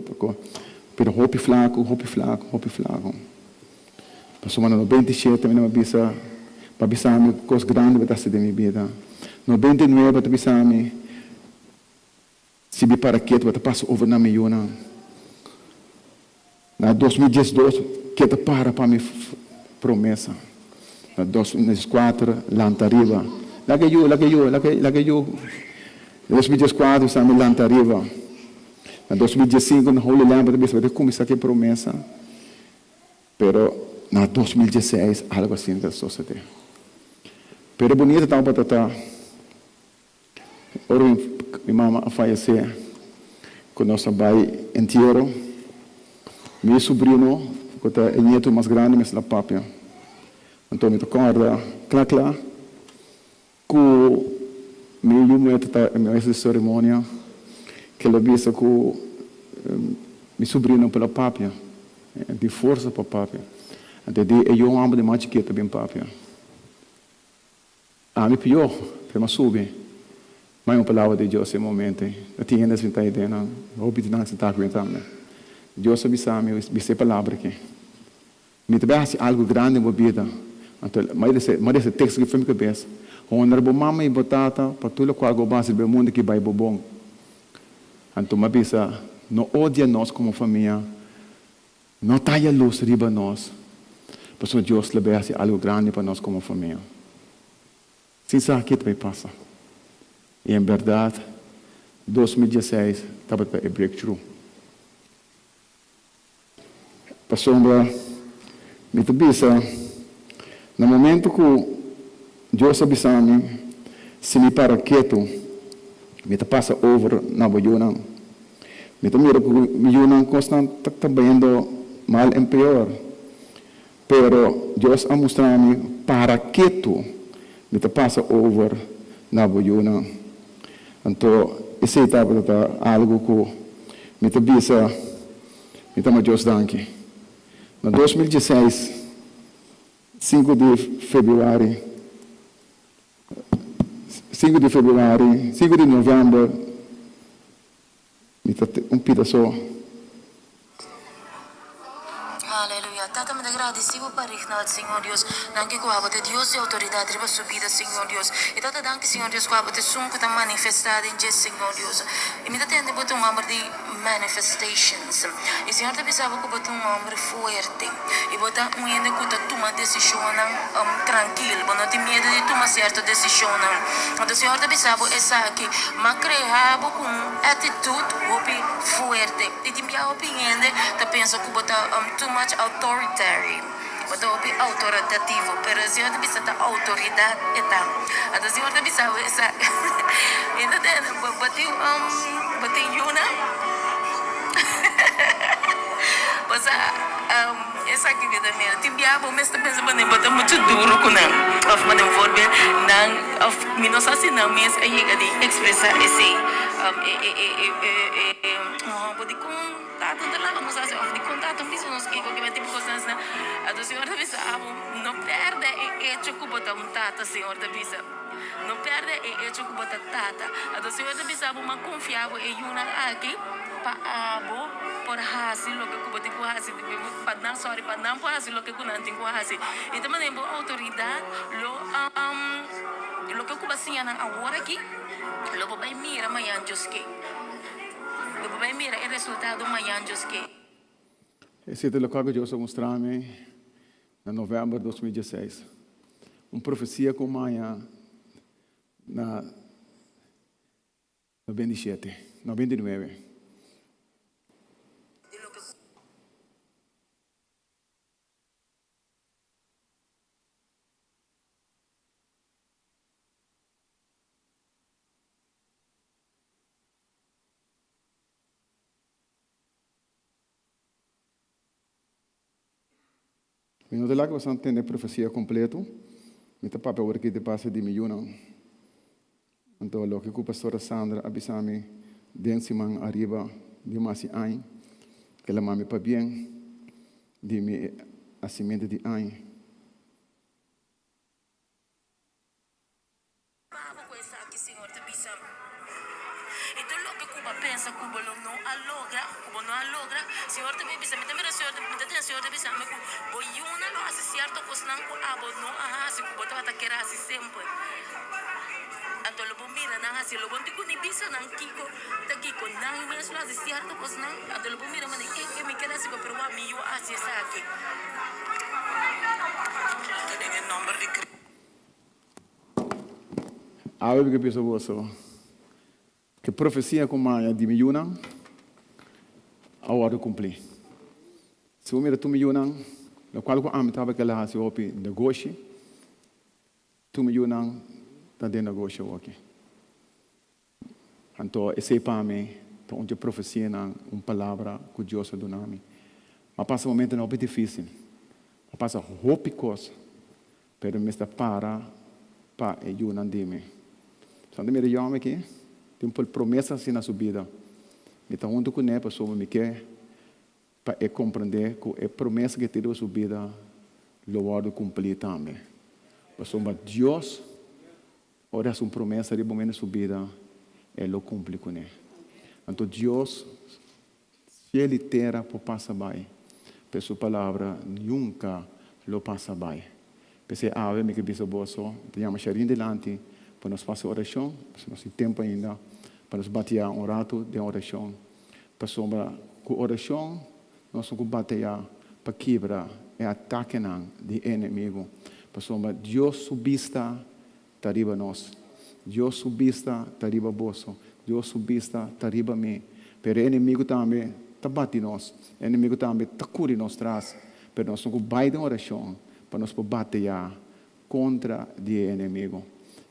Speaker 4: pero hopi flaku, hopi flaku, hopi flaku. Pasobra na 97 mi a bisa, bo a bisa mi kos grandi bo ta hasi den mi bida. 99 bo ta bisa mi, si mi para ketu bo ta pasa over na mi yunan. Na 2012 ke ta para pa mi promesa. Na 2014 lanta riba. Laga yu, laga yu, laga, laga yu. Na 2014 sa mi lanta riba. Na 2015 na Holy Land bo ta bisa bo ta kuminsá ku e promesa. Pero na 2016 algo asina ta sosodé. Pero e bunita tabata ta ora mi mama a fayesé ku nos a bai entiero, mi subrino ku ta e nieto mas grandi mester a papia. Anto mi ta kòrda kla kla. Ku mi yu muhé ta ta mesa di seremonia, kel a bisa ku mi subrino por a papia, e tin forsa pa papia. Anto e di e yu hòmber di mas chikitu ta bin papia. Ami pió, pero mi a subi. Ma e un palabra di Dios e momento ei. No tin hende sinta ei den nan, hopi di nan sinta ku mi tambe. Dios a bisa mi, bisa e palabra aki. Mi ta bai hasi algu grandi den bo bida. Anto mi a lesa e teksto aki for mi kabes, Honra bo mama i bo tata pa tur lokual ku bo hasi riba e mundu aki bai bo bon. Anto mi a bisa, No odia nos komo famia, no ta yalus riba nos, pasobra Dios lo bai hasi algu grandi pa nos komo famia. Sin sa ke ta bai pasa. I en bèrdat, 2016 tabata e breakthrough. Pasobra mi ta bisa, na momento ku Dios a bisa mi, si mi para ketu, mi ta pasa over na bo yunan. Mi ta mira ku mi yunan kosnan ta bayendo mal en peor. Pero Dios a mustra mi, para ketu, mi ta pasa over na bo yunan. Anto esei tabata ta algu ku mi ta bisa, mi ta ama Dios danki. Na 2016, sinku di februari, sinku di februari, sinku di novèmber, Mi ta un pida so.
Speaker 7: Aleluya. Tata, mi ta gradisi bo pa Rignald, Señor Dios. Danki ku abo ta Dios di outoridat riba su bida, Señor Dios. I Tata, danki, Señor Dios, ku abo ta esun ku ta manifestá den dje, Señor Dios. I mi ta tende bo ta un hòmber di manifestations. I Señor ta bisa bo ku bo ta un hòmber fuerte. I bo ta un hende ku ta tuma desishonnan trankil. Bo no tin miedu di tuma sierto desishonnan. Anto Señor ta bisa bo esaki, M'a krea bo ku un attitude hopi fuerte. I tin bia hopi hende ta pensa ku bo ta too much authoritary. Bo ta hopi autoritativo. Pero Señor ta bisa ta outoridat e ta. Anto Señor ta bisa bo esaki. Mi ta tende bo tin bo tin yunan? Bo sa esaki mi ta mira. Tin bia bo mes ta pensa bo bo ta muchu duru ku nan. Of manera un voorbeeld nan of mi no sa si nan mes a yega di expresa esey. E un dikon tata ta laga nos hasi of dikon tata bisa nos kiko kiba tipo kosnan asina. Anto señor ta bisa abo no perde e hecho ku bo ta un tata señor ta bisa. No perde e hecho ku bo ta tata. Anto señor ta bisa bo m'a konfia bo e yunan aki pa abo por hasi loke ku bo tin ku hasi pa nan sorry pa nan por hasi loke ku nan tin ku hasi. I ta manera bo outoridat lo loke ku bo a siña nan awor aki lo bo bai mira mañan Dios ke. Lo bo bai mira e resultado mañan Dios ke.
Speaker 4: Esei ta loke ku Dios a mustra mi na novèmber 2016. Un profesia ku maña na 97, 99. Mi no ta laga boso tende e profesia kompleto. Mi ta papia awor aki di base di mi yunan. Anto loke ku pastora Sandra a bisa mi den siman ariba di masi añ, el a mami pabien di mi hasimentu di añ.
Speaker 7: Pabo ku esaki, Señor ta bisa, I tur loke ku bo a pensa ku bo lo no a logra, ku bo no a logra, Señor ta bin bisa mi. Ta mira Señor ta, mi ta tende Señor ta bisa mi ku bo yuna lo hasi sierto kosnan ku abo no a hasi, ku bo tabata kier hasi semper. Anto lo bo mira nan hasi, lo bo no tin ku ni bisa nan kiko ta kiko. Nan mes lo hasi sierto kosnan, anto lo bo mira manera, e, e mi kier hasi bo, pero wak mi yu a hasi esaki.
Speaker 8: Den e nomber di Cristo.
Speaker 4: Awe mi ke bisa boso ke profesia ku maña di mi yunan a wòrdu kumplí. Si bo mira tur mi yunan, lokual ku ami tabata kela hasi hopi negoshi, tur mi yunan ta den negoshi awoki. Anto esei pa mi ta un dje profesianan, un palabra ku Dios a duna mi. Mi a pasa momentonan hopi difísil, mi a pasa hopi kos, pero mi mester para. pa e yunan di mi. Santa mira e hòmber aki tin un promesa asina na su bida. Mi ta huntu kuné pasobra mi ke pa e komprendé ku e promesa ku e tin riba su bida lo wòrdu kumplí tambe. Pasobra Dios ora e hasi un promesa riba un hende su bida, e lo kumpli kuné. Anto Dios Ciel i tera por pasa bai, pero su palabra nunca lo pasa bai. P'esei awe mi ke bisa boso, mi ta yama Sharin dilanti pa nos pasa oracion, pasobra nos tin tempo ainda pa nos batia un rato den oracion, pasobra cu oracion nos no cu batea pa kibra e atakenan di e enemigo, pasobra Dios su bista ta riba nos. Dios su bista ta riba boso. Dios su bista ta riba mi. Pero e enemigu tambe ta bati nos. E enemigu tambe ta kuri nos tras. Pero nos no ku bai den orashon pa nos por bateá kontra di e enemigu.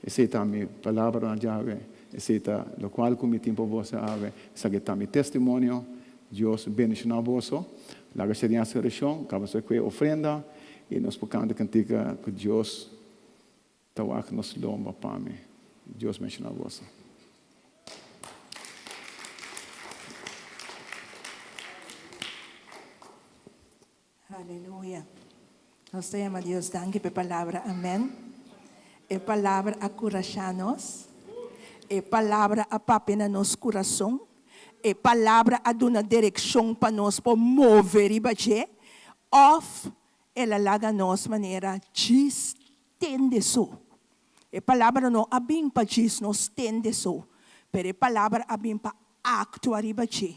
Speaker 4: Esei ta mi palabranan djawe. Esei ta lokual ku mi tin pa boso awe. Esaki ta mi testimonio. Dios bendishoná boso. Laga sherian hasi orashon. Kaba su e kue ofrenda i nos por kanta kantika ku Dios. Ta wak nos lomba pa mi. Dios bendiciona boso.
Speaker 2: Aleluya. Nos ta yama Dios danki pa e palabra. Amen. E palabra a kurashá nos. E palabra a papia na nos kurason. E palabra a duna direkshon pa nos por move riba dje. Òf El a laga nos manera djis tende so. E palabra no a bin pa djis nos tende so, pero e palabra a bin pa aktua riba dje.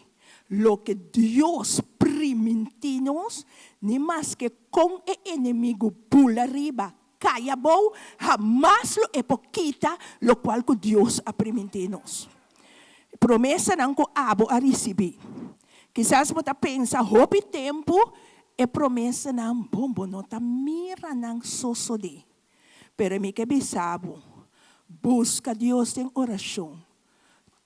Speaker 2: Loke Dios primintí nos, ni maske kon e enemigu bula riba, kai abou, hamas lo e por kita lokual ku Dios a primintí nos. Promesanan ku abo a risibí. Kisas bo ta pensa hopi tempu e promesanan bon, bo no ta mira nan sosodé. Pero mi ke bisa bo, buska Dios den orashon.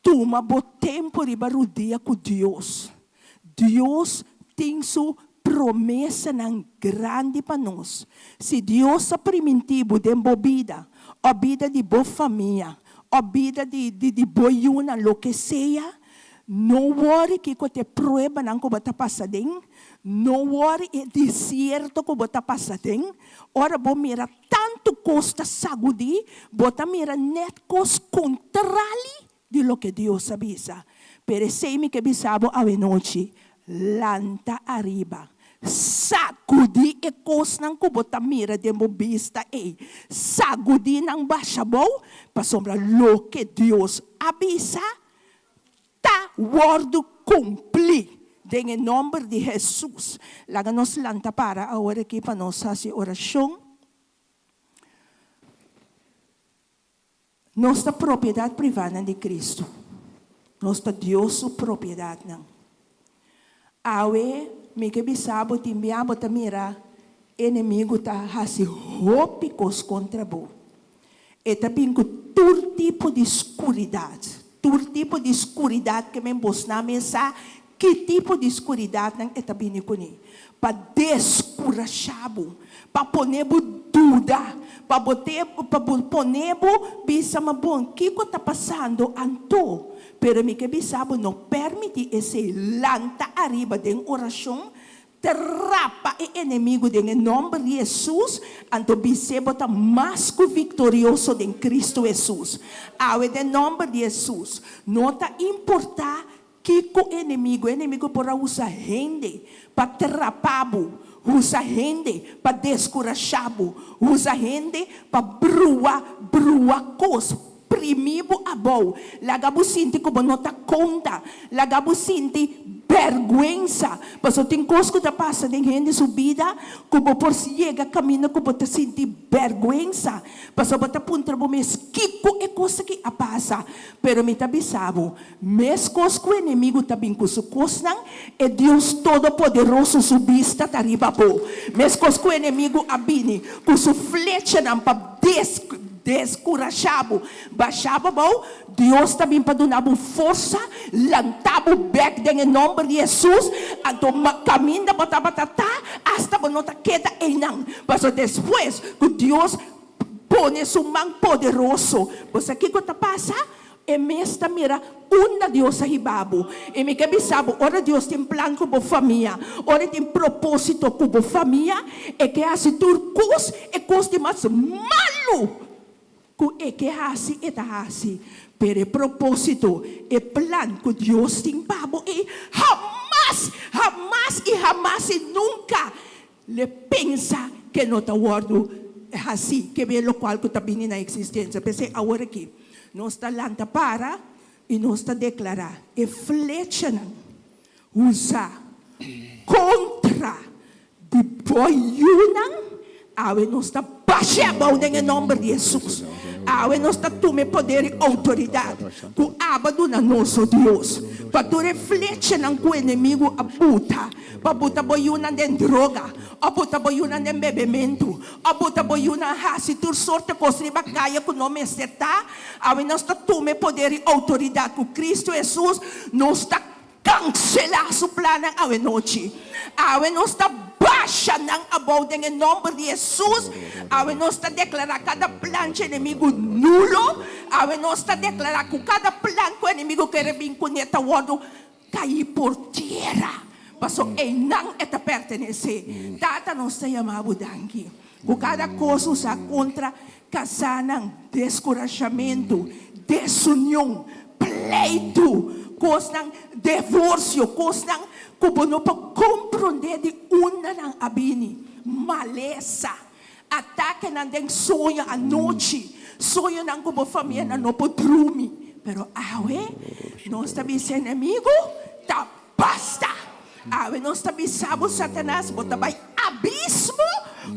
Speaker 2: Tuma bo tempu riba rudia ku Dios. Dios tin su promesanan grandi pa nos. Si Dios a primintí bo den bo bida, o bida di bo famia, o bida di di bo yunan, loke sea, no wòri kiko ta e pruebanan ku bo ta pasa den, no wòri e desierto ku bo ta pasa den. Ora bo mira tantu kos ta sagudí, bo ta mira nèt kos kontrali di loke Dios a bisa. Pero esei mi ke bisa bo awenochi, lanta ariba, sagudí e kosnan ku bo ta mira den bo bista ei, sagudí nan basha abou, pasobra loke Dios a bisa ta wòrdu kumplí den e nòmber di Hesus. Laga nos lanta para awor aki pa nos hasi orashon. Nos ta propiedat privánan di Kristu. Nos ta Dios su propiedatnan. Awe mi ke bisa bo tin bia bo ta mira enemigu ta hasi hopi kos kontra bo. E ta bin ku tur tipo di skuridat. Tur tipo di skuridat ke men bosnan mes sa ki tipo di skuridatnan e ta bini kuné. Pa deskurashá bo, pa pone bo duda, pa bo te, pa bo pone bo bisa, Ma bon, kiko ta pasando anto? Pero mi ke bisa bo, no permití esei. Lanta ariba den orashon, trapa e enemigu den e nòmber di Hesus, anto bis'é bo ta mas ku viktorioso den Kristu Hesus. Awe den nòmber di Hesus, no ta importá Kiko enemigo? Enemigo por a usa hende pa trapa bo, usa hende pa deskurashá bo, usa hende pa brua, brua kos, primí bo abou, laga bo sinti ku bo no ta konta, laga bo sinti bèrgwensa. Pasobra tin kos ku ta pasa den hende su bida ku bo por yega kaminda ku bo ta sinti bèrgwensa, pasobra bo ta puntra bo mes, Kiko e kos aki a pasa? Pero mi ta bisa bo, Meskos ku enemigu ta bin ku su kosnan, e Dios Todopoderoso su bista ta riba bo. Meskos ku enemigu a bini ku su flechanan pa deskurashá bo, bashá bo abou, Dios ta bin pa duna bo forsa, lanta bo bèk den e nòmber di Hesus. Anto kaminda bo tabata ta, asta bo no ta keda einan. Pasobra despues ku Dios. pone su man poderoso. Bo sa kiko ta pasa? E mes ta mira unda Dios a hiba bo. I mi ke bisa bo, ora Dios tin plan ku bo famia, ora e tin propósito ku bo famia, e ke hasi tur kos, e kos di mas malu ku e ke hasi, e ta hasi. Pero e propósito, e plan ku Dios tin pa bo ei, hamas, hamas i hamas i nunka L'e pensa ke no ta wòrdu hasí, ke be lokual ku ta bini na eksistensia. P'esei awor aki nos ta lanta para i nos ta deklará e flechanan usá kontra di bo yunan, awe nos ta bash'é abou den e nòmber di Hesus. Awe nos ta tuma e poder i outoridat ku Abba duna nos, o Dios, pa tur e flechanan ku enemigu a buta Pa buta bo yunan den droga, òf buta bo yunan den bebementu, òf buta bo yunan hasi tur sorte kos riba kaya ku no mester ta, awe nos ta tuma e poder i outoridat ku Kristu Hesus, nos ta kanselá su plannan awe nochi. Awe nos ta basha nan abou den e nòmber di Hesus. Awe nos ta deklará kada plan dje enemigu nulo. Awe nos ta deklará ku kada plan ku enemigu kere bin kuné ta wòrdu Kai por tierra, paso einan e ta pertenesé. Tata nos ta yama bo danki ku kada kos usá kontra kasánan, deskurashamentu, desunion, pleitu, kosnan, devorsio, kosnan ku bo no por komprondé di unda nan a bini, malesa, atakenan den soño anochi, soñonan ku bo famianan no por drumi. Pero awe nos ta bisa enemigu, ta basta! Awe nos ta bisa bo, Satanas, bo ta bai abismo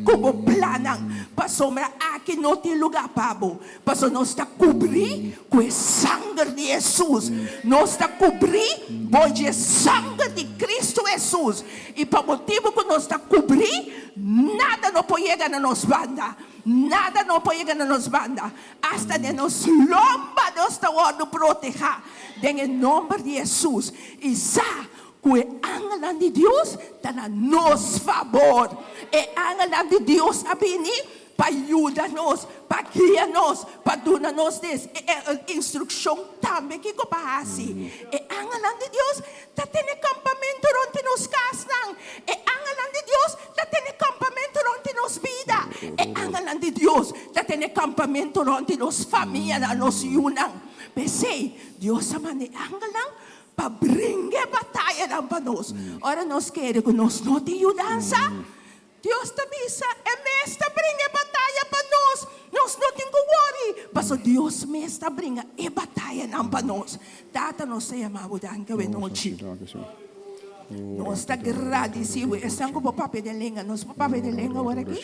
Speaker 2: ku bo plannan, pasobra aki no tin lugá pa bo, pasobra nos ta kubrí ku e sanger di Hesus. Nos ta kubrí bo dje sanger di Kristu Hesus. I pa motibu ku nos ta kubrí, nada no por yega na nos banda. Nada no por yega na nos banda. Asta den nos lomba nos ta wòrdu protehá den e nòmber di Hesus. I sa ku e angelnan di Dios ta na nos fabor. E angelnan di Dios a bini pa yuda nos, pa guia nos, pa duna nos des instrukshon tambe kiko pa hasi. E angelnan di Dios ta tene kampamentu rònt di nos kasnan. E angelnan di Dios ta tene kampamentu rònt di nos bida. E angelnan di Dios ta tene kampamentu rònt di nos famianan, nos yunan. P'esei, Dios a manda e angelnan pa bringa e batayanan pa nos. Ora nos kere ku nos no tin yudansa, Dios ta bisa, E mes ta bringa e bataya pa nos. Nos no tin ku wori, pasobra Dios mes ta bringa e batayanan pa nos. Tata, nos ta yama bo danki awe nochi. Nos ta gradisí bo. Esnan ku por papia den lenga, nos por papia den lenga awor aki?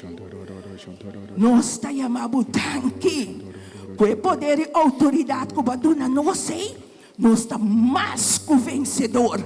Speaker 2: Nos ta yama bo danki ku e poder i outoridat ku bo a duna nos ei. Nos ta mas ku vensedor.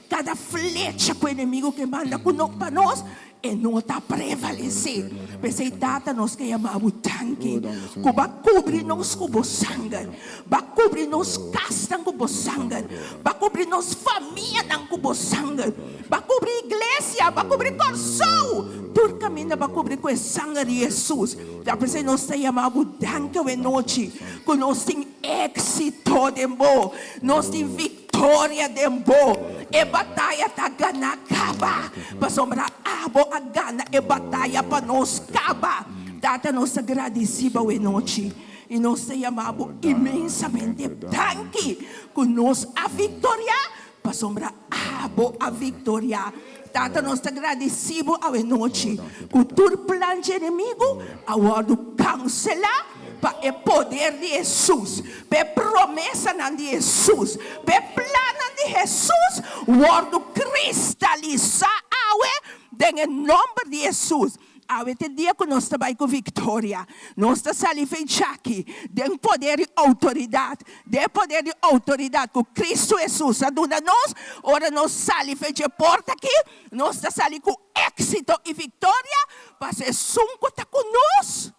Speaker 2: Kada flecha ku enemigu ke manda ku no pa nos, e no ta prevalesé. P'esei, Tata, nos ke yama bo danki ku bo a kubri nos ku bo sanger, bo a kubri nos kasnan ku bo sanger, bo a kubri nos famianan ku bo sanger, bo a kubri iglesia, bo a kubri Kòrsou, tur kaminda bo a kubri ku e sanger di Hesus. Ta p'esei nos ta yama bo danki awenochi ku nos tin Éxito den bo. Nos tin victoria den bo. E bataya ta gana caba, pasobra abo a gana e bataya pa nos caba. Tata, nos ta gradici bo e nochi y nos ta yama bo inmensamente danki cu nos a victoria, pasobra abo a victoria. Tata, nos ta gradici bo awe nochi cu tur plan dje enemigo a wordo cancela pa e poder di Hesus, pa e promesanan di Hesus, pa e plannan di Hesus wordo cristalisa awe den e nomber di Hesus. Awe ta e dia ku nos ta bai ku viktoria. Nos ta sali fei djaki den poder i outoridat, den e poder di outoridat ku Kristu Hesus a duna nos. Ora nos sali fei dje porta aki, nos ta sali ku éksito i viktoria, pasobra esun ku ta ku nos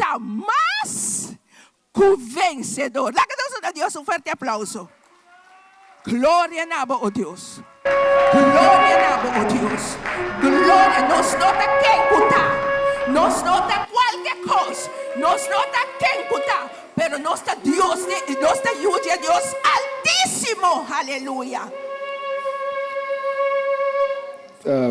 Speaker 2: ta mas ku vensedor. Laga nos duna Dios un fuerte aplauso. Gloria na bo, o Dios. Gloria na bo, o Dios. Gloria. Nos no ta ken ku ta. Nos no ta kualke. Kualke kos. Nos no ta ken ku ta, pero nos ta Dios di, nos ta yu di e Dios Altísimo. Aleluya.
Speaker 4: Ta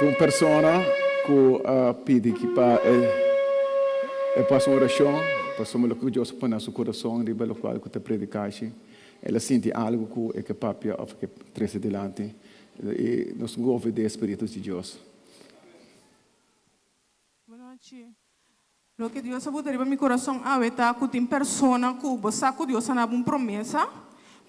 Speaker 4: un persona ku a pidi ki pa e pasa un orashon pasobra loke ku Dios a pone na su kurason riba lokual ku ta prediká ashi. El a sinti algu ku e ke papia òf e ke trese dilanti i nos tin ku obedé e spiritu di Dios.
Speaker 9: Bonochi. Loke Dios a buta riba mi kurason awe ta ku tin persona ku bo sa ku Dios a naba un promesa,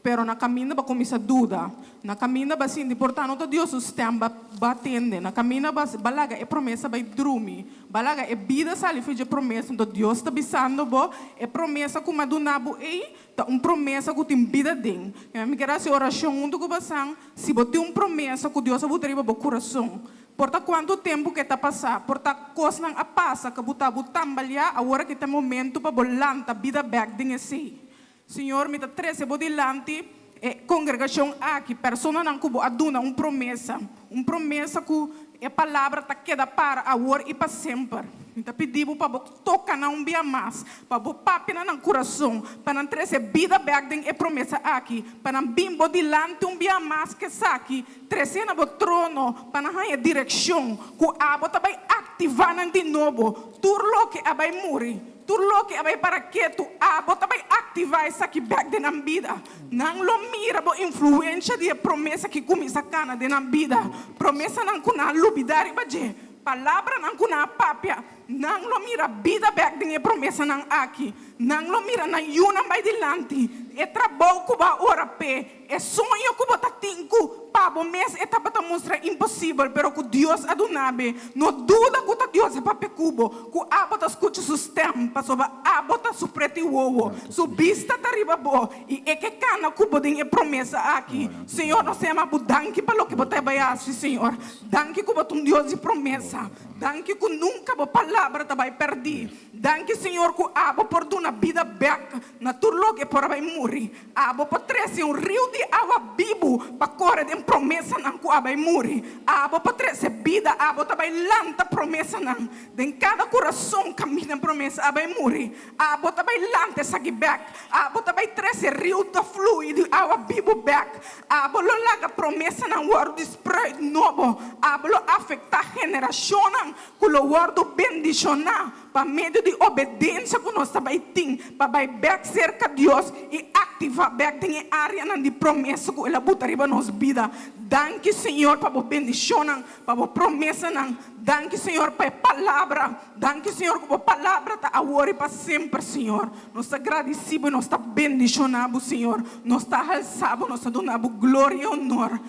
Speaker 9: pero na kaminda bo a kuminsá duda. Na kaminda bo a sinti por ta no ta Dios su stèm bo a tende. Na kaminda bo a laga e promesa bai drumi. Bo a laga e bida sali for dje promesa. Anto Dios ta bisando bo, e promesa ku mi a duna bo ei ta un promesa ku tin bida aden. Mi ker hasi orashon huntu ku bosan, si bo tin un promesa ku Dios a buta riba bo kurason, Por ta cuanto tempo ke ta pasa, por ta cosnan a pasa ke bo ta bo tambaleá, awor aki ta e momento pa bo lanta bida bek den esey. Señor, mi ta trece bo dilanti e congregacion aki, personanan cu bo a duna un promesa, un promesa cu e palabra ta keda para awor y pa semper. Mi ta pidi bo pa bo toca nan un bia mas, pa bo papia na nan curason, pa nan trece bida bek den e promesa aki, pa nan bin bo dilanti un bia mas ke esaki, Trese na bo trono pa nan haña direkshon ku abo ta bai aktivá nan di nobo. Tur loke a bai muri, tur loke a bai para ketu, abo ta bai aktivá esaki bèk den nan bida. Nan lo mira bo influensha di e promesa ki kuminsá kana den nan bida, promesanan ku nan a lubidá riba dje, palabranan ku nan a papia. Nan lo mira bida bèk den e promesanan aki. Nan lo mira nan yunan bai dilanti, e trabou ku bo a ora p'e. E soño ku bo ta tin ku pa bo mes e tabata mustra imposibel, pero ku Dios a duna be. No duda ku ta Dios a papia ku bo, ku abo ta skucha su stèm, pasobra abo ta su preti wowo. Su bista ta riba bo, i e ke kana ku bo den e promesa aki. Señor, nos ta yama bo danki pa loke bo ta bai hasi, Señor. Danki ku bo ta un Dios di promesa. Danki ku nunka bo palabra ta bai pèrdí. Danki, Señor, ku abo por duna bida bèk na tur loke por a bai muri. Abo por trese un riu di awa bibu pa kore den promesanan ku a bai muri. Abo por trese bida, abo ta bai lanta promesanan den kada kurason kaminda promesa a bai muri. Abo ta bai lanta esaki bèk. Abo ta bai trese riu ta flui di awa bibu bèk. Abo lo laga promesanan wòrdu di spruit nobo. Abo lo afektá generashonnan ku lo wòrdu bendishoná. Pa medio di obedensia ku nos ta bai tin pa bai bèk serka Dios i aktivá bèk den e áreanan di promesa ku El a buta riba nos bida. Danki, Señor, pa bo bendishonnan, pa bo promesanan. Danki, Señor, pa e palabra. Danki, Señor, ku bo palabra ta awor i pa semper, Señor. Nos ta gradisí bo i nos ta bendishoná bo, Señor. Nos ta halsá bo, nos ta duna bo gloria i honor.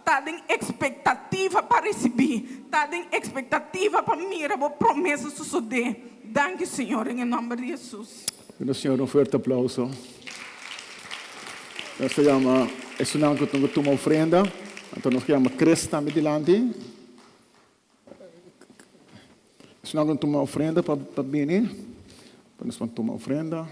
Speaker 9: Ta den ekspektativa pa risibí. Ta den ekspektativa pa mira bo promesa sosodé. Danki, Señor, den e nòmber di Hesus.
Speaker 4: Duna Señor un fuerte aplauso. Nos ta yama esunnan ku ta tuma ofrenda. Anto nos ta yama Chris tambe dilanti. Esunnan ku tuma ofrenda pa bini. Pa nos por tuma ofrenda.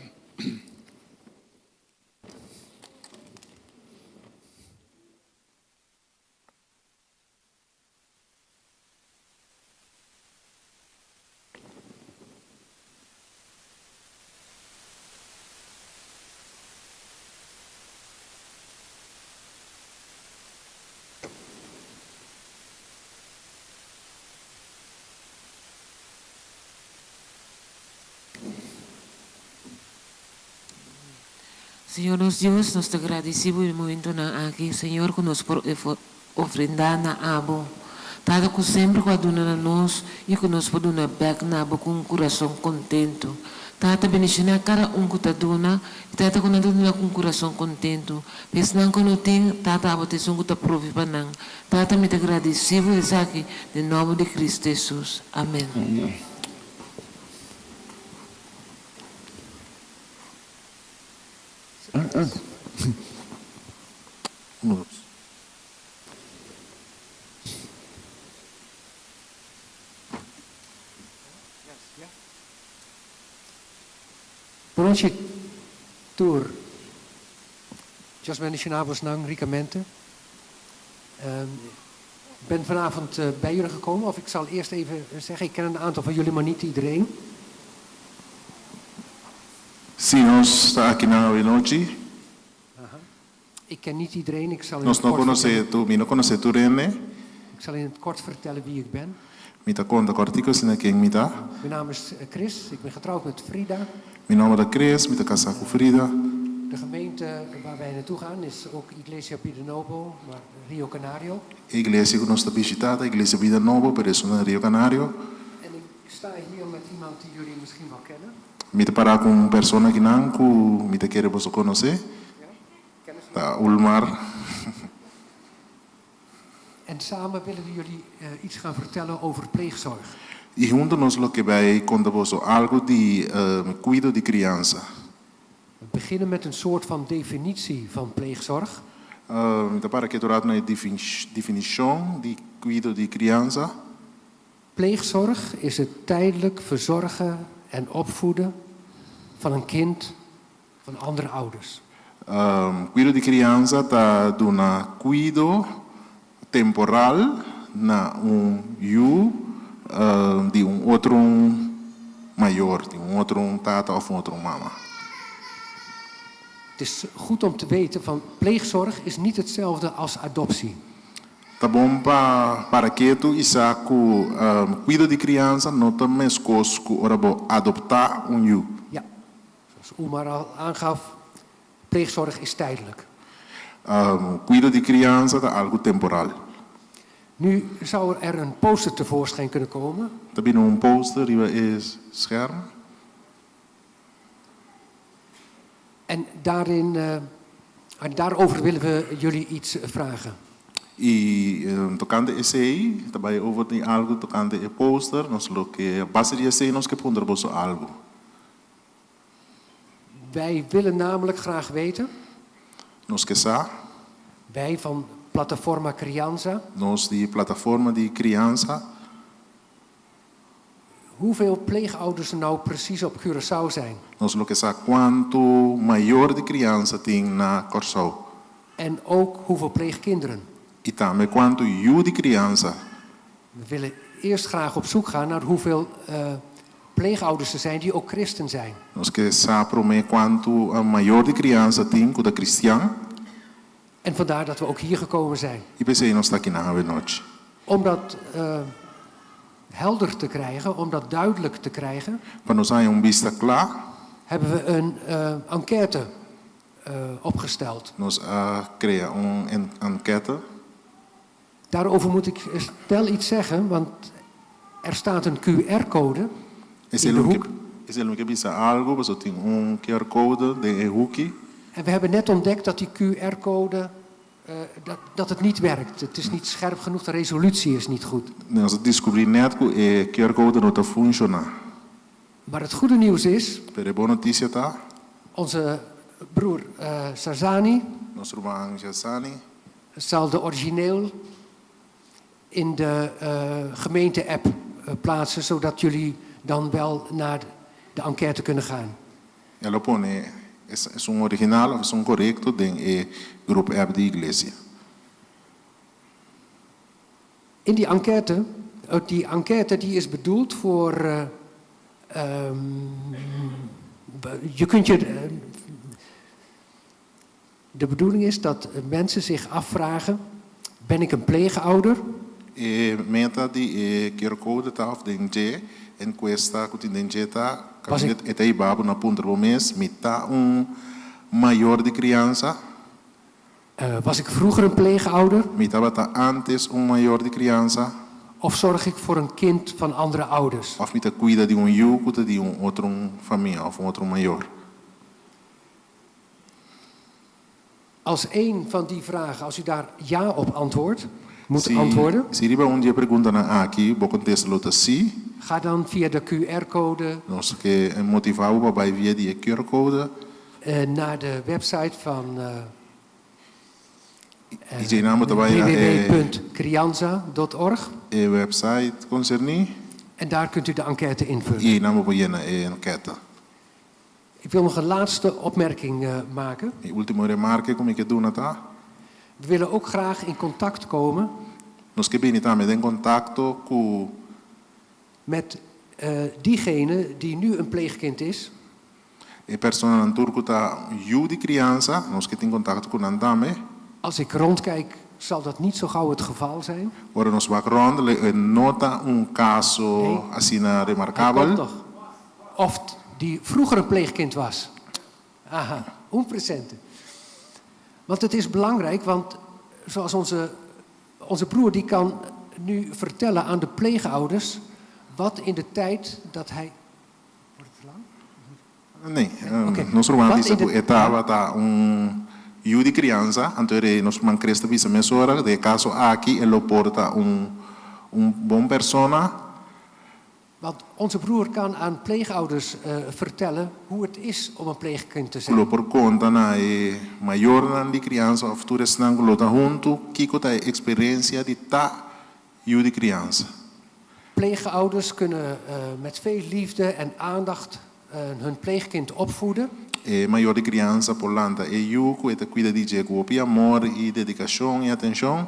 Speaker 10: Señor nos Dios, nos ta gradici bo e momentonan aki, Señor, cu nos por ofrenda na abo. Tata cu semper cu a duna na nos y cu nos por duna bek na bo cu un curason contento. Tata, bendiciona cada un cu ta duna y Tata cu nan ta duna cu un curason contento. Pa esnan cu no tin, Tata abo ta esun cu ta provi pa nan. Tata, mi ta gradici bo esaki den nomber di Cristo Jesus. Amen.
Speaker 4: Amen.
Speaker 11: Bonochi tur. Dios bendiciona bosnan ricamente. ben vanavond eh, bij jullie gekomen, of ik zal eerst even zeggen, ik ken een aantal van jullie, maar niet iedereen.
Speaker 12: Si, nos ta aki na awe nochi.
Speaker 11: Ik ken niet iedereen, ik zal in
Speaker 12: Nos
Speaker 11: het
Speaker 12: no
Speaker 11: kort
Speaker 12: konosé
Speaker 11: vertellen,
Speaker 12: tur, mi no konosé tur hende.
Speaker 11: ik zal in het kort vertellen wie ik ben.
Speaker 12: Mi ta konta kòrtiku asina ken mi ta.
Speaker 11: Mijn naam is eh, Chris, ik ben getrouwd met Frida.
Speaker 12: Mi nòmber ta Chris, mi ta kasá ku Frida.
Speaker 11: De gemeente waar wij naartoe gaan is ook Iglesia Vida Nobo, maar Rio Canario.
Speaker 12: E iglesia ku nos ta bishitá ta Iglesia Bida Nobo, pero esun na Rio Canario.
Speaker 11: En ik sta hier met iemand die jullie misschien wel kennen.
Speaker 12: Mi ta pará ku un persona akinan ku mi ta kere boso konosé. Ta Ulmar.
Speaker 11: En samen willen we jullie eh, iets gaan vertellen over pleegzorg.
Speaker 12: I huntu nos lo ke bai konta boso algu di kuido di kriansa.
Speaker 11: We beginnen met een soort van definitie van pleegzorg.
Speaker 12: Mi ta para ketu ratu na e definishon di kuido di kriansa.
Speaker 11: Pleegzorg is het tijdelijk verzorgen en opvoeden van een kind van andere ouders.
Speaker 12: Kuido di kriansa ta duna kuido temporal na un yu di un otro mayor, di un otro tata òf un otro mama.
Speaker 11: Het is goed om te weten van pleegzorg is niet hetzelfde als adoptie.
Speaker 12: Ta bon pa para ketu i sa ku kuido di kriansa no ta meskos ku ora bo adoptá un yu.
Speaker 11: Ja, zoals Oemar al aangaf, pleegzorg is tijdelijk.
Speaker 12: Kuido di kriansa ta algu temporal.
Speaker 11: Nu zou er een poster tevoorschijn kunnen komen.
Speaker 12: Ta bini un poster riba e scherm.
Speaker 11: En daarin, eh, daarover willen we jullie iets vragen.
Speaker 12: I tokante esei, ta bai over di algu tokante e poster, nos lo ke, a base di esei nos ke puntra boso algu.
Speaker 11: Wij willen namelijk graag weten.
Speaker 12: Nos ke sa.
Speaker 11: Wij van Plataforma Crianza.
Speaker 12: Nos di Plataforma di Crianza.
Speaker 11: Hoeveel pleegouders er nou precies op Curaçao zijn.
Speaker 12: Nos lo ke sa kuantu mayor di kriansa tin na Kòrsou.
Speaker 11: En ook hoeveel pleegkinderen.
Speaker 12: I tambe kuantu yu di kriansa.
Speaker 11: We willen eerst graag op zoek gaan naar hoeveel pleegouders er zijn die ook christen zijn.
Speaker 12: Nos ke sa promé kuantu mayor di kriansa tin ku ta kristian.
Speaker 11: En vandaar dat we ook hier gekomen zijn.
Speaker 12: I p'esei nos ta akinan awenochi.
Speaker 11: Om dat helder te krijgen, om dat duidelijk te krijgen.
Speaker 12: Pa nos haña un bista kla.
Speaker 11: Hebben we een enquête opgesteld.
Speaker 12: Nos a krea un enquête.
Speaker 11: Daarover moet ik wel iets zeggen, want er staat een QR-code in de hoek.
Speaker 12: Esei lo mi ke bisa algu, pasobra tin un QR-code den e hoeki.
Speaker 11: En we hebben net ontdekt dat die QR-code, eh, dat, dat het niet werkt. Het is niet scherp genoeg, de resolutie is niet goed.
Speaker 12: Nos a descubrí net ku e QR-code no ta funshoná.
Speaker 11: Maar het goede nieuws is,
Speaker 12: Pero e bon notisia ta.
Speaker 11: Onze broer eh, Sazani
Speaker 12: Nos ruman Sazani.
Speaker 11: zal de origineel in de eh, gemeente-app eh, plaatsen, zodat jullie dan wel naar de enquête kunnen gaan.
Speaker 12: E lo pone esun original of esun korekto den e grup app di iglesia.
Speaker 11: In die enquête, eh, die enquête die is bedoeld voor. eh, ehm, je kunt je. eh, de bedoeling is dat mensen zich afvragen: ben ik een pleegouder?
Speaker 12: E meta di e QR code ta of den dje enkuesta ku tin den dje ta
Speaker 11: Was ik-
Speaker 12: kaminda e ta hiba bo na puntra bo mes, mi ta un mayor di kriansa?
Speaker 11: Eh, was ik vroeger een pleegouder?
Speaker 12: Mi tabata antes un mayor di kriansa?
Speaker 11: Of zorg ik voor een kind van andere ouders?
Speaker 12: Of mi ta kuida di un yu ku ta di un otro famia of un otro mayor?
Speaker 11: Als één van die vragen, als u daar ja op antwoordt, moet
Speaker 12: Si,
Speaker 11: antwoorden,
Speaker 12: si riba un di e preguntanan aki bo kontesta lo ta sí.
Speaker 11: ga dan via de QR-code
Speaker 12: Nos ke motivá bo pa bai via di e QR-code.
Speaker 11: eh, naar de website van eh,
Speaker 12: I djeinan bo ta bai na e
Speaker 11: www.crianza.org
Speaker 12: e website konserní.
Speaker 11: en daar kunt u de enquête invullen.
Speaker 12: I einan bo por yena e enketa.
Speaker 11: Ik wil nog een laatste opmerking eh, maken.
Speaker 12: E último remarke ku mi ke duna ta.
Speaker 11: We willen ook graag in contact komen.
Speaker 12: Nos ke bini tambe den kontakto ku.
Speaker 11: Met diegene die nu een pleegkind is.
Speaker 12: E personanan tur ku ta yu di kriansa, nos ke tin kontakto ku nan tambe.
Speaker 11: Als ik rondkijk, zal dat niet zo gauw het geval zijn.
Speaker 12: Ora nos wak rond, lo e no ta un kaso asina
Speaker 11: Hij
Speaker 12: remarkabel.
Speaker 11: komt nog. Of die vroeger een pleegkind was. Aha, un presente. Want het is belangrijk, want zoals onze, onze broer die kan nu vertellen aan de pleegouders wat in de tijd dat hij. Wordt het te lang?
Speaker 12: Nee,
Speaker 11: Oké.
Speaker 12: nos ruman
Speaker 11: Wat
Speaker 12: bisa
Speaker 11: in de-
Speaker 12: ku e tabata un yu di kriansa, anto e nos ruman Chris ta bisa mesora, den e kaso aki e lo por ta un un bon persona.
Speaker 11: Want onze broer kan aan pleegouders eh, vertellen hoe het is om een pleegkind te
Speaker 12: Ku lo
Speaker 11: zijn.
Speaker 12: por konta na e mayornan di kriansa òf tur esnan ku lo ta huntu kiko ta e eksperensia di ta yu di kriansa.
Speaker 11: Pleegouders kunnen eh, met veel liefde en aandacht eh, hun pleegkind opvoeden.
Speaker 12: E mayor di kriansa por lanta e yu ku e ta kuida di dje ku hopi amor i dedikashon i atenshon.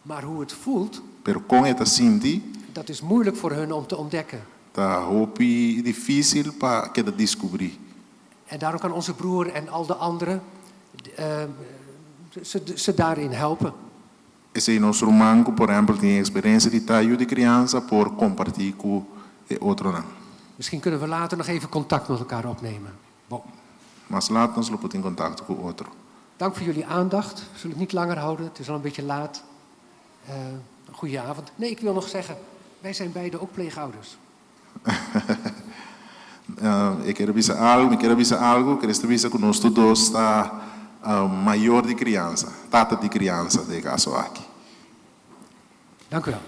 Speaker 11: Maar hoe het voelt,
Speaker 12: Pero kon e ta sinti?
Speaker 11: dat is moeilijk voor hun om te ontdekken.
Speaker 12: Ta hopi difísil pa keda diskubrí.
Speaker 11: En daarom kan onze broer en al de anderen eh, ze, ze daarin helpen.
Speaker 12: Esei nos ruman ku por ehèmpel tin eksperensia di ta yu di kriansa por kompartí ku e otronan.
Speaker 11: Misschien kunnen we later nog even contact met elkaar opnemen. Bon.
Speaker 12: Mas lat nos lo por tin kontakto ku otro.
Speaker 11: Dank voor jullie aandacht. We zullen het niet langer houden. Het is al een beetje laat. Uh, goeie avond. Nee, ik wil nog zeggen, wij zijn beide ook pleegouders.
Speaker 12: E kier bisa algu, mi kier bisa algu, Chris ta bisa ku nos tur dos ta mayor di kriansa, tata di kriansa den e kaso aki.
Speaker 11: Dank u wel.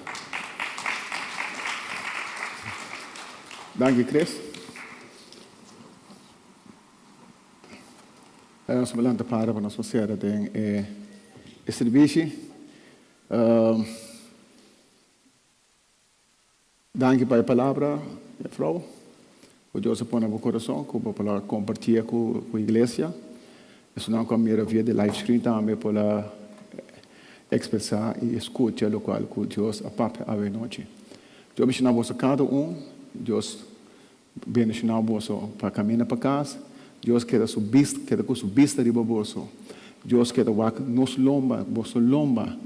Speaker 4: Danki Chris. Nos a lanta para pa nos por sera den e sirbishi. Danki pa e palabra, juffrouw. Ku Dios a pone na bo kurason ku bo por a kompartié ku ku iglesia. Esunnan ku a mira via di live screen tambe por a ekspresá i skucha lokual ku Dios a papia awe nochi. Dios bendishoná boso kada un. Dios bendishoná boso pa kaminda pa kas. Dios keda su bista keda ku su bista riba boso. Dios keda wak nos lomba, boso lomba,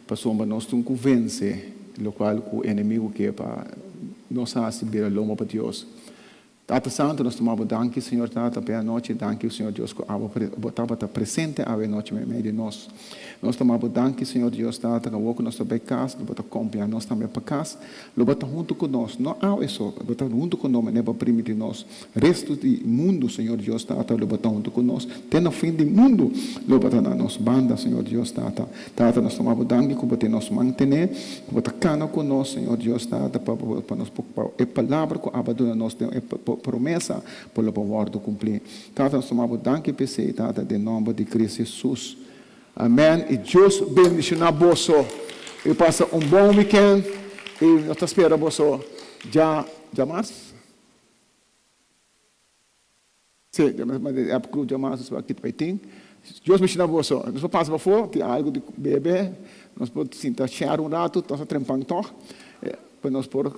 Speaker 4: pasobra nos tin ku vense lokual ku enemigu ke pa nos hasi bira lomba pa Dios. Tata Santu, nos ta maba danki, Señor Tata, pa e anochi. Danki, Señor Dios, ku abo bo tabata presente awe anochi meimei di nos. Nos ta maba danki, Señor Dios Tata, ku awor ku nos ta bai kas, lo bo ta kompiá nos tambe pa kas. Lo bo ta huntu ku nos, no awe so, lo bo ta huntu ku nos manera bo a primiti nos. Restu di mundu, Señor Dios Tata, lo bo ta huntu ku nos. Te na fin di mundu lo bo ta na nos banda, Señor Dios Tata. Tata, nos ta maba danki ku bo tin nos mantené, ku bo ta kana ku nos, Señor Dios Tata, pa bo pa nos por pa e palabra ku abo a duna nos den e promesa por lo por wòrdu kumplí. Tata, nos ta maba danki p'esei, Tata, den nòmber di Cristo Hesus. Amèn. I Dios bendishoná boso. I pasa un bon wikènt. I nos ta spera boso dja djamars. Sí, di app crew djamas nos por kita pa e tin. Dios bendishoná boso. Nos por pasa pafó, tin algu di bebe, nos por sinta share un ratu, nos ta trempan tòg, pa nos por.